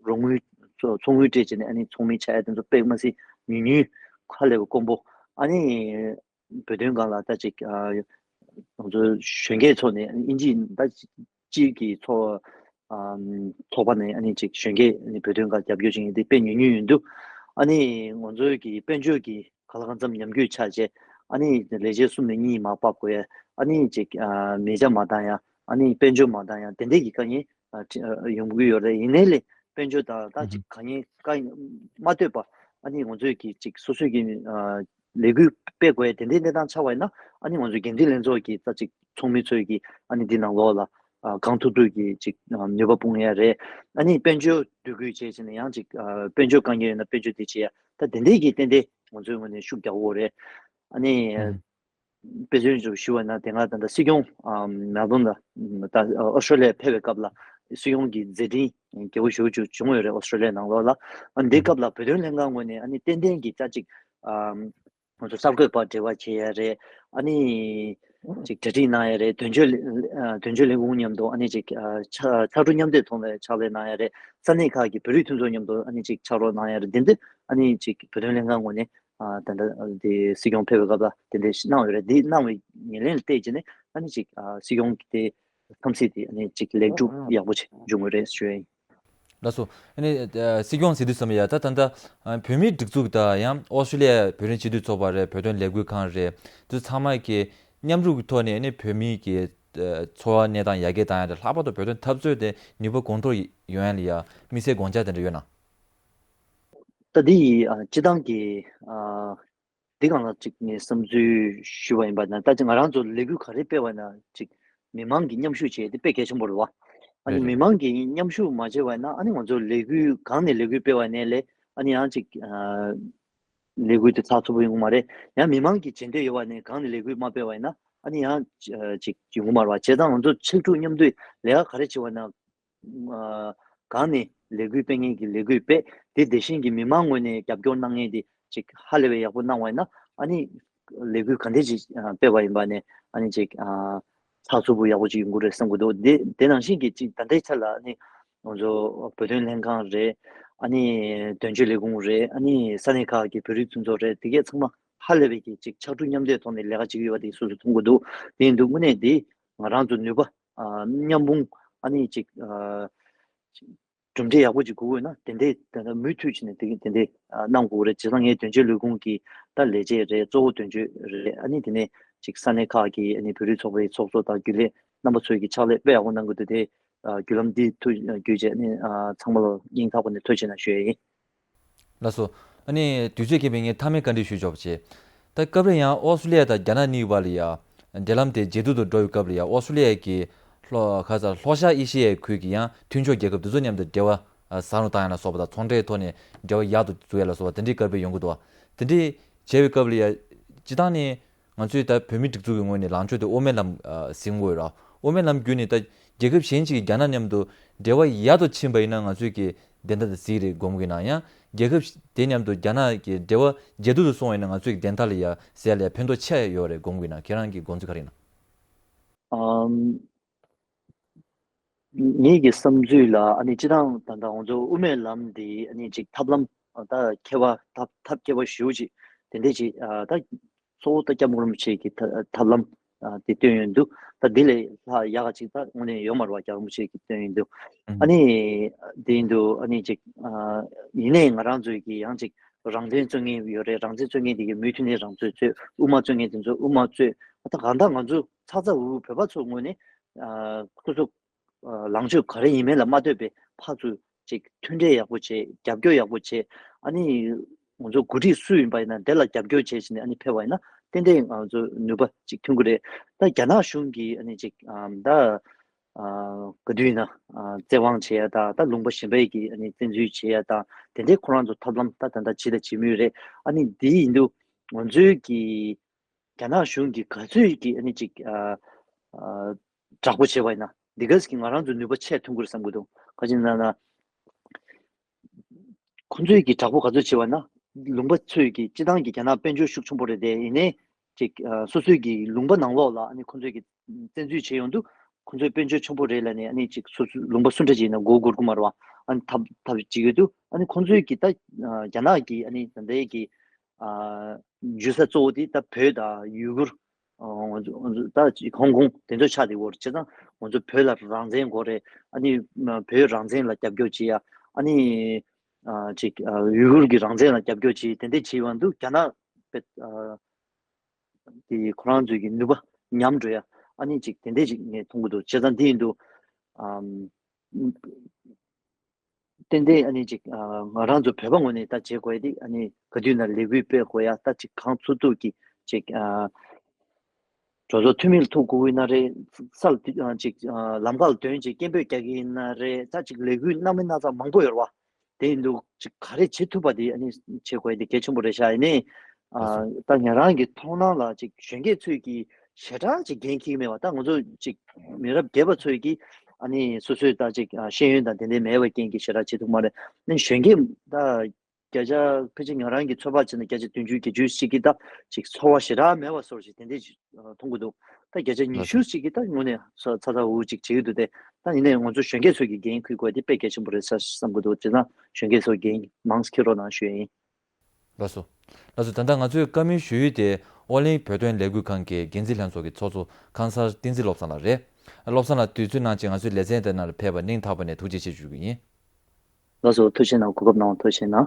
རོགས་དངུལ་ཚོ་ཚོགས་དངུལ་སྤྲད་བྱས་ནས་ཨ་ནི་ཚོགས་མི་ཆགས་ཡ་དེ་ཚོ་དཔེ་མ་སྲིད་ཉུང་ཉུང་ཧ་ལས་པ་དཀོན་པོ། ཨ་ནི་བོད་དོན་སྒང་ལ་ད་ཅིག་ཨ་ང་ཚོ་གཞོན་སྐྱེས་ཚོ་ནས་ཨིན་ཇི་ད་སྤྱིར་གྱི་ཚོགས་ཨམ་ཚོགས་པ་ནས་ཨ་ནི་ཅིག་གཞོན་སྐྱེས་ཨ་ནི་བོད་དོན་སྒང་རྒྱབ་སྐྱོར་བྱེད་མཁན་དེ་དཔེ་ཉུང་ཉུང་ཡིན་འདུག་ཨ་ནི་ང་ཚོའི་གི་དཔལ་འབྱོར་གྱི་གང་ལ་གང་འཚམ་ཉམས་རྒུད་ཆགས་བྱས། ཨ་ནི་ལས་བྱེད་གསུམ་ནས་གཉིས་མར་ཕབ་དགོས་ཡ། ཨ་ནི་ཅིག་ཨ་མི་ཆ་མ་འདང་ཡ། ཨ་ནི་དཔལ་འབྱོར་མ་འདང་ཡ་དེ་འདྲས་ཀྱི་དཀའ་ངལ་ཨ་ཅི་ཨ་ཡོང་གི་ཡོད་རེད། ཡིན་ནའི་ལས་དཔལ་འབྱོར་དང་ད་ཅིག་གང་ཡིན་གང་ཡིན་མ་ལྟོས་པ་ཨ་ནི་ང་ཚོས་ཀྱི་ཅིག་སོ་སོས་ཀྱི་ཨ་ལས་འགུལ་སྤེལ་དགོས་ཡ་དེ་འདྲའི་གནས་སྟངས་ཆགས་པ་ཡིན་ན། ཨ་ནི་ང་ཚོའི་འགན་འཛིན་ལྷན་ཚོགས་ཀྱི་ད་ཅིག་ཚོགས་མི་ཚོས་ཀྱི་ཨ་ནི་འདི་ནང་ལོགས་ལ་ཨ་གང་ཐུབ་ཐུབ་ཀྱི་ཅིག་ཨ་ནུས་པ་སྤུངས་ཡ་རེད། ཨ་ནི་དཔལ་འབྱོར་འདུ་འགོད་བྱས་བྱས་ནས་ཡང་ཅིག་ཨ་དཔལ་འབྱོར་དཀའ་ངལ་ཡོད་ན་དཔལ་འབྱོར་དེ་བྱེད་ཡ། ད་དེ་འདྲའི་གི་ཏན་ཏན་ང་ཚོའི་ངོས་ནས་ཤུགས་རྒྱག་དགོས་རེད། ཨ་ནི་ཨ་དཔེ་མཚོན་ཅིག་ཞུ་བ་ན་དེ་སྔ་ད་ལྟ་སྲིད་སྐྱོང་ཨམ་མེལ་བོན་ལ་ད་ཨོ་སི་ཀྲོ་ལི་ཡ་ཕེབས་པའི་སྐབས་ལ་སྲིད་སྐྱོང་གི་མཛད་འཕྲིན་རྒྱས་པོ་ཞེ་པོ་ཅིག་བྱུང་ཡོད་རེད། ཨོ་སི་ཀྲོ་ལི་ཡ་ནང་ལོགས་ལ། ཨ་ནི་དེ་སྐབས་ལ་བོད་དོན་ལྷན་ཁང་ངོས་ནས་ཨ་ནི་ཏན་ཏན་གྱི་ད་ཅིག་ཨམ་ང་ཚོ་གསར་འགོད་པ་འབྲེལ་བ་བྱེད་ཡ་རེད། ཨ་ནི་ཅིག་གྲ་སྒྲིག་གནང་ཡ་རེད། དོན་གཅོད་ལས་ཨ་དོན་གཅོད་ལས་ཁུངས་མཉམ་དུ་ཨ་ནི་ཅིག་ཨ་ཕྱག་ཕྱག་རོགས་མཉམ་འདེགས་ཐོག་ནས་ཕྱག་ལས་གནང་ཡ་རེད། ས་གནས་ཁག་གི་བོད་རིགས་མཐུན་ཚོགས་མཉམ་དུ་ཨ་ནི་ཅིག་ཕྱག་རོགས་གནང་ཡ་རེད། དེ་འདྲ་ཨ་ནི་ཅིག་བོད་དོན་ལྷན་ཁང་ངོས་ནས་ཨ་ད་ལྟ་དེ་སྲིད་སྐྱོང་ཕེབས་པའི་སྐབས་ལ་དེ་འདྲ་གནང་ཡོད་རེད། འདི་གནང་བའི་ཉེར་ལེན་ལ་བལྟས་བྱས་ནས་ཨ་ནི་ཅིག་ཨ་སྲིད་སྐྱོང་གི་དེ་འཚམས་གཟིགས་དེ་ཨ་ནི་ཅིག་ལེགས་གྲུབ་ཡག་པོ་ཅིག་འབྱུང་གི་རེད་ཞུ་ཡ་ཡིན། ལགས་སོ། ཨ་ནི་ཨ་སྲིད་སྐྱོང་ཟེར་དུས་ཙམ་ཡ་ད་ད་ལྟ་ཨ་བོད་མིའི་སྒྲིག་འཛུགས་དང་ཡང་ཨོ་སི་ཀྲི་ལི་ཡ་བོད་རིགས་སྤྱི་མཐུན་ཚོགས་པ་རེད། བོད་དོན་ལས་འགུལ་ཁང་རེད། དེ་ཚང་མ་གི་མཉམ་རུབ་ཀྱི་ཐོག་ནས་ཨ་ནི་བོད་མིའི་གི་ཨ་འཚོ་བ་གནས་སྟངས་ཡར་རྒྱས་བཏང་ཡ་དང་། ལྷག་པར་དུ་བོད་དོན་འཐབ་རྩོད་དེ་ནུས་པ་གོང་མཐོར་ཡོང་ཡ་ལ་ཡ་དམིགས་བསལ་དགོངས་འཆར་དེ་འདྲ་ཡོད་ན། ད་འདི་ཡི་ཨ་སྤྱི་བཏང་གི་ཨ་འདི་སྒང་ལ་ཅིག་ངས་བསམ་ཚུལ་ཞུས་པ་ཡིན་པ་ན། ད་ཅིག་ང་རང་ཚོ་ལས་འགུལ་ག་རེ་སྤེལ་བ་ན་ཅིག་མི་མང་གིས་མཉམ་ཞུགས་བྱས་ཏེ་དཔེ་གལ་ཆེན་པོ་རེད་བ། ཨ་རེད་ནི་རེད། མི་མང་གིས་མཉམ་ཞུགས་མ་བྱས་པ་ན་ཨ་ནི་ང་ཚོ་ལས་འགུལ་གང་ནས་ལས་འགུལ་སྤེལ་བ་ནས་ལས་ཨ་ནི་ཡང་ཅིག་ཨ་ལས་འགུལ་དེ་ཚགས་ཚུད་པོ་ཡོང་གི་མ་རེད། ཡང་མི་མང་གི་བྱེད་འདོད་ཡོད་པ་ནས་གང་ནས་ལས་འགུལ་མ་སྤེལ་བ་ཡིན་ན་ཨ་ནི་ཡང་ཨ་ཅིག་ཡོང་གི་མ་རེད་བ། བྱས་ཙང་ང་ཚོ་ཕྱུགས་ཕྲུག་མཉམ་དུ་ལས་ཀ་ག་རེ་བྱེད་པ་ན། ཨ་གང་ནས་ལས་འགུལ་སྤེལ་མཁན་གྱི་ལས་འགུལ་སྤེལ། དེ་དེ་བཞིན་གྱི་མི་མང་ངོས་ནས་རྒྱབ་སྐྱོར་གནང་མཁན་དེ་ཅིག་ཧ་ལས་པའི་ཡག་པོ་གནང་བ་ཡིན་ན་ཨ་ནི་ལས་འགུལ་ག་འདྲ་ཅིག་ཨ་སྤེལ་བ་ཡིན་པ་ནས་ཨ་ནི་ཅིག་ཨ་ཚགས་ཚུད་པོ་ཡག་པོ་ཅིག་ཡོང་གི་རེད་བསམ་གྱི་འདུག་དེ་དེ་ནང་བཞིན་གྱི་ཅིག་ད་ལྟའི་ཆ་ལ་ཨ་ནི་ང་ཚོ་བོད་དོན་ལྷན་ཁང་རེད། ཨ་ནི་དོན་གཅོད་ལས་ཁུངས་རེད། ཨ་ནི་ས་གནས་ཁག་གི་བོད་རིགས་མཐུན་ཚོགས་རེད། དེ་གས་ཚང་མ་ཧ་ལས་པའི་གི་ཅིག་ཕྱར་གྲུ་མཉམ་འདེགས་ཐོག་ནས་ལས་ཀ་བྱེད་ཀྱི་ཡོད་པ་དེ་སོ་སོས་མཐོང་གི་འདུག་དེ་ཡིན་དུས་དངོས་གནས་དེ་ང་རང་ཚོ་ནུས་པ་ཨ་མཉམ་སྤུངས་ཨ་ནི་ཅིག་ཨ་གྲུབ་འབྲས་ཡག་པོ་ཅིག་དགོས་དགོས་ན་དེ་འདྲའི་ད་ལྟ་མུ་མཐུད་བྱས་ནས་དེ་དེ་འདྲའི་ཨ་གནང་དགོས་རེད། བྱས་ཙང་ངས་དོན་གཅོད་ལས་ཁུངས་ཀྱི་ད་ལས་བྱེད་རེད། གཙོ་བོ་དོན་གཅོད་རེད། ཨ་ནི་དེ་ནས་ཅིག་ས་གནས་ཁག་གི་ཨ་ནི་བོད་རིགས་ཚོགས་པའི་ཚོགས་གཙོ་དང་རྒྱུན་ལས་རྣམ་པ་ཚོས་ཀྱི་ཕྱག་ལས་དཔེ་ཡག་པོ་གནང་གི་འདུག་དེ་ཨ་བརྒྱུད་ལམ་འདི་ཐུགས་བརྒྱུད་བྱས་ཨ་ནི་ཨ་ཚང་མ་ལ་སྙིང་ཐག་པ་ནས་ཐུགས་རྗེ་ཆེ་གནང་ཞུ་ཡ་ཡིན། ལགས་སོ། ཨ་ནི་དུས་ཚོད་རྐྱེན་པས་ངས་མཐའ་མའི་བཀའ་འདྲི་ཞུ་ཆོག་པ་བྱེད། ད་སྐབས་རེ་ཡང་ཨོ་སི་ཀྲི་ལི་ཡ་དང་རྒྱ་ནག་གཉིས་བར་ལ་ཡ་འབྲེལ་ལམ་དེ་ཇེ་སྡུག་ཏུ་འགྲོ་བའི་སྐབས་ལ་ཡ་ཨོ་སི་ཀྲི་ལི་ཡ་གི་ལྷོ་ཁ་ས་ལྷོ་ཤར་ཨེ་ཤི་ཡའི་ཁུལ་གྱི་ཡང་མཐུན་ཕྱོགས་རྒྱལ་ཁབ་དེ་ཚོ་མཉམ་དུ་འབྲེལ་བ་ཟབ་རུ་བཏང་ཡ་ལ་སོགས་པ་དང་། ཚོང་འབྲེལ་ཐོག་ནས་འབྲེལ་བ་ཡག་ཏུ་འཛུགས་ཡ་ལ་སོགས་པ་དེ་འདྲའི་སྐར་དཔེ་ཡོང་གི་འདུག་བ། དེ་འདྲའི་བྱས་པའི་སྐབས་ལ་ཡ་སྤྱི་བཏང་ནས། ང་ཚོས་ད་བོད་མིའི་སྒྲིག་འཛུགས་ཀྱི་ངོས་ནས་ལངས་ཕྱོགས་དེ་དབུ་མའི་ལམ་ཨ་ཟིན་དགོས་ར། དབུ་མའི་ལམ་བརྒྱུད་ནས་ད་རྒྱལ་ཁབ་གཞན་ཞིག་གིས་རྒྱ་ནག་མཉམ་དུ་འབྲེལ་བ་ཡག་ཏུ་ཕྱིན་པ་ཡིན་ན་ང་ཚོས་ཀྱི་བདེན་མཐའ་དེ་གཟིགས་རེད་དགོངས་ཀྱི་ན། ཡང་རྒྱལ་ཁབ་དེ་མཉམ་དུ་རྒྱ་ནག་གི་འབྲེལ་བ་ཇེ་སྡུག་ཏུ་སོང་བ་ཡིན་ན་ང་ཚོས་ཀྱི་བདེན་མཐའ་ལ་ཡ་ཟེར་ཡ་ལ་ཡ་ཕན་ཐོགས་ཆེ་ཡོད་རེད་དགོངས་ཀྱི་ན། ཁྱེད་རང་གི་དགོངས་ཚུལ་ག་རེ་ཡིན་ན། ཨམ། ངེད་ཀྱི་བསམ་ཚུལ་ལ་ཨ་ནི་སྤྱི་བཏང་ད་ལྟ་ང་ཚོ་དབུ་མའི་ལམ་འདི་ཨ་ནི་ཅིག་ཐབས་ལམ་ད་མཁས་པ་ཐབས་ཐབས་མཁས་པ་ཞེ་པོ་ཅིག་དེ་འདྲས་ཅིག་ཨ་ད་གཙོ་བོ་ད་སྐྱབས་མགོན་རིན་པོ་ཆེ་གི་ཐ་ཐབས་ལམ་ཨ་དེ་བཏོན་ཡོད་འདུག་ད་འདི་ལས་ལྷག་ཡག་ག་ཅིག་ད་དངོས་གནས་ཡོད་མ་རེད་བ། སྐྱབས་རིན་པོ་ཆེ་གིས་བཏོན་ཡོད་འདུག་ཨ་ནི་དེ་ཡིན་དུས་ཨ་ནི་ཅིག་ཨ་ཡིན་ནའི་ང་རང་ཚོའི་གི་ཡང་ཅིག་རང་བཙན་རྩོད་མཁན་ཡོད་རེད། རང་བཙན་རྩོད་མཁན་དེ་གི་མུ་མཐུད་ནས་རང་བཙན་རྩོད། དབུ་མ་རྩོད་མཁན་དེ་ཚོ་དབུ་མ་རྩོད། ད་གང་ལྟར་ང་ཚོ་ཚ་ཚ་འུར་འུར་བོད་པ་ཚོ་ངོས་ནས་ཨ་ཁོ་ཚོ་ཨ་ལངས་ཕྱོགས་ག་རེ་ཡིན་མིན་ལ་མ་ལྟོས་པའི་ཕར་ཚུར་ཅིག་མཐུན་འབྲེལ་ཡག་པོ་བྱེད། རྒྱབ་སྐྱོར་ཡག་པོ་བྱེད། ཨ་ནི་ང་ཚོ་འགོ་ཁྲིད་སུ་ཡིན་པ་ཡིན་ན་དེ་ལ་རྒྱབ་སྐྱོར་བྱེད་བྱས་ནས་ཨ་ནི་ཕེབས་པ་ཡིན་ན་ཏན་ཏན་ང་ཚོ་ནུས་པ་ཅིག་ཐོན་གི་རེད། ད་རྒྱ་ནག་གཞུང་གིས་ཨ་ནི་ཅིག་ཨ་ད་ཨ་ག་དུས་ཡིན་ན་ཨ་བཙན་དབང་བྱེད་ཡ་དང་། ད་ལུང་པ་གཞན་པའི་གི་ཨ་ནི་བཙན་འཛུལ་བྱེད་ཡ་དང་། དེ་འདྲའི་ཁོ་རང་ཚོ་ཐབས་ལམ་ད་ད་ལྟ་བྱེད་དང་བྱེད་མུས་རེད། ཨ་ནི་དེ་ཡིན་དུས་ང་ཚོའི་གི་རྒྱ་ནག་གཞུང་གིས་ག་ཚོད་ཀྱི་ཨ་ནི་ཅིག་ཨ་ཨ་དྲག་པོ་བྱས་པ་ཡིན་ན་འདི་ག་ཟིག་གིས་ང་རང་ཚོ་ནུས་པ་ཆེ་ཐོན་གི་རེད་བསམ་གི་འདུག་ག་ཅི་ན་ན་ཁོ་ཚོས་ཀྱིས་དྲག་པོ་ག་ཚོད་བྱས་པ་ན། ལུང་པ་ཚོས་ཀྱིས་སྤྱི་བཏང་གི་རྒྱ་ནག་དཔལ་འབྱོར་ཤུགས་ཆེན་པོ་རེད་དེ། ཡིན་ནའི་ཅིག་ཨ་སོ་སོའི་གི་ལུང་པ་ནང་ལོགས་ལ་ཨ་ནི་ཁོ་ཚོས་ཀྱིས་བཙན་འཛུལ་བྱས་ཡོང་དུས་ཁོ་ཚོའི་དཔལ་འབྱོར་ཆེན་པོ་རེད་ལབ་ནས་ཨ་ནི་ཅིག་སོ་སོའི་ལུང་པ་སུ་འདྲ་ཅིག་ཡིན་ན་མགོ་སྒུར་གི་མ་རེད་བ། ཨ་ནི་ཐབས་ཐབས་བྱེད་ཀྱི་འདུག་ཨ་ནི་ཁོ་ཚོས་ཀྱིས་ད་ཨ་རྒྱ་ནག་གི་ཨ་ནི་ད་ལྟའི་གི་ཨ་འཇུ་ས་གཙོ་བོ་དེ་ད་བོད་དང་ཡུ་གུར། ཨ་ང་ཚོ་ང་ཚོ་ད་ཅིག་ཧོང་ཀོང་དེ་ཚོ་ཆགས་བསྡད་ཡོད་རེད། བྱས་ཙང་ང་ཚོ་བོད་ལ་རང་བཙན་དགོས་རེད། ཨ་ནི་བོད་རང་བཙན་ལ་རྒྱབ་སྐྱོར་བྱེད་ཡ། ཨ་ནི་ཨ་ཅིག་ཨ་ཡུ་གུར་གྱི་རང་བཙན་ལ་རྒྱབ་སྐྱོར་བྱེད། དེ་འདྲ་བྱེད་ཡོང་དུས་རྒྱ་ནག་པས་ཨ་དེ་ཁོ་རང་ཚོའི་གི་ནུས་པ་ཉམས་འགྲོ་ཡ། ཨ་ནི་ཅིག་དེ་འདྲ་ཅིག་ངས་མཐོང་གི་འདུག་བྱས་ཙང་དེ་ཡིན་དུས་ཨམ། ཏན་ཏན་ཨ་ནི་ཅིག་ཨ་ང་རང་ཚོ་བོད་པ་ངོས་ནས་ད་བྱེད་དགོས་ཡ་དེ་ཨ་ནི་ག་དུས་ན་ལས་འགུལ་སྤེལ་དགོས་ཡ། ད་ཅིག་གང་ཚུགས་ཐུབ་ཀྱིས་ཅིག་ཨ་གྲོས་ཚོགས་འཐུས་མི་ལ་ཐུག་དགོས་ཀྱི་ན་རེད། ས་ལ་ཨ་ཅིག་ཨ་ལམ་ཁ་ལ་ཐོན་ཅིག་སྐད་འབོད་རྒྱག་གི་ཡིན་ན་རེད། ད་ཅིག་ལས་འགུལ་སྣ་མིན་སྣ་ཚོགས་མང་པོ་ཡོད་རེད་བ། དེ་ཡིན་དུས་ཅིག་ག་རེ་བྱེད་ཐུབ་པ་དེ་ཨ་ནི་བྱེད་དགོས་ཡ་དེ་གལ་ཆེན་པོ་རེད་ཤག་ཡིན་ནའི་ཨ་ད་ང་རང་གི་མཐོང་སྣང་ལ་ཅིག་གཞོན་སྐྱེས་ཚོས་ཀྱི་ཞེ་དྲག་ཅིག་འགན་འཁྱེར་མེད་པ། ད་ང་ཚོ་ཅིག་མི་རབས་རྒས་པ་ཚོས་ཀྱི་ཨ་ནི་སོ་སོའི་ད་ཅིག་ཨ་ཤེས་ཡོན་དང་དེ་འདྲའི་མེད་པའི་རྐྱེན་གྱིས་ཞེ་དྲག་བྱེད་ཐུབ་མ་རེད། ཨ་ནི་གཞོན་སྐྱེས་ད་བརྒྱ་ཆ་ཕལ་ཆེར་ང་རང་གི་ཚོད་དཔག་བྱས་ན་བརྒྱ་ཆ་བདུན་ཅུ་བརྒྱད་ཅུ་ཞིག་གིས་ད་ཅིག་ཚོར་བ་ཞེ་དྲག་མེད་པ་བཟོ་འདྲ་ཞིག་དེ་འདྲས་ཅིག་ཨ་མཐོང་གི་འདུག་ད་བརྒྱ་ཆ་ཉི་ཤུ་ཞིག་གིས་ད་དངོས་གནས་ཚ་ཚ་འུར་ཅིག་བྱེད་ཀྱི་འདུག་སྟེ། ད་ཡིན་ནའི་ང་ཚོ་གཞོན་སྐྱེས་ཚོས་ཀྱི་འགན་འཁུར་དགོས་དེ་དཔེ་གལ་ཆེན་པོ་རེད་ས་བསམ་གྱི་འདུག་བྱས་ཙང་གཞོན་སྐྱེས་ཚོ་འགན་མང་ཙམ་འཁྱེར་རོགས་གནང་ཞུ་ཡ་ཡིན། ལགས་སོ། ལགས་སོ། ད་ལྟ་ང་ཚོས་བཀའ་མོལ་ཞུ་ཡུལ་དེ་ཨོ་གླིང་བོད་དོན་ལས་འགུལ་ཁང་གི་འགན་འཛིན་ལྷན་ཚོགས་ཀྱི་ཚོགས་གཙོ་ཁང་གསར་བསྟན་འཛིན་བློ་བཟང་ལགས་རེད། བློ་བཟང་ལགས་དུས་ཚོད་གནང་བྱས་ང་ཚོའི་ལེ་ཚན་དེ་ནང་ལ་ཕེབས་པར་སྙིང་ཐག་པ་ནས་ཐུགས་རྗེ་ཆེ་ཞུ་གི་ཡིན། ལགས་སོ། ཐུགས་རྗེ་གནང་། གོ་སྐབས་གནང་བ་ཐུགས་རྗེ་གནང་།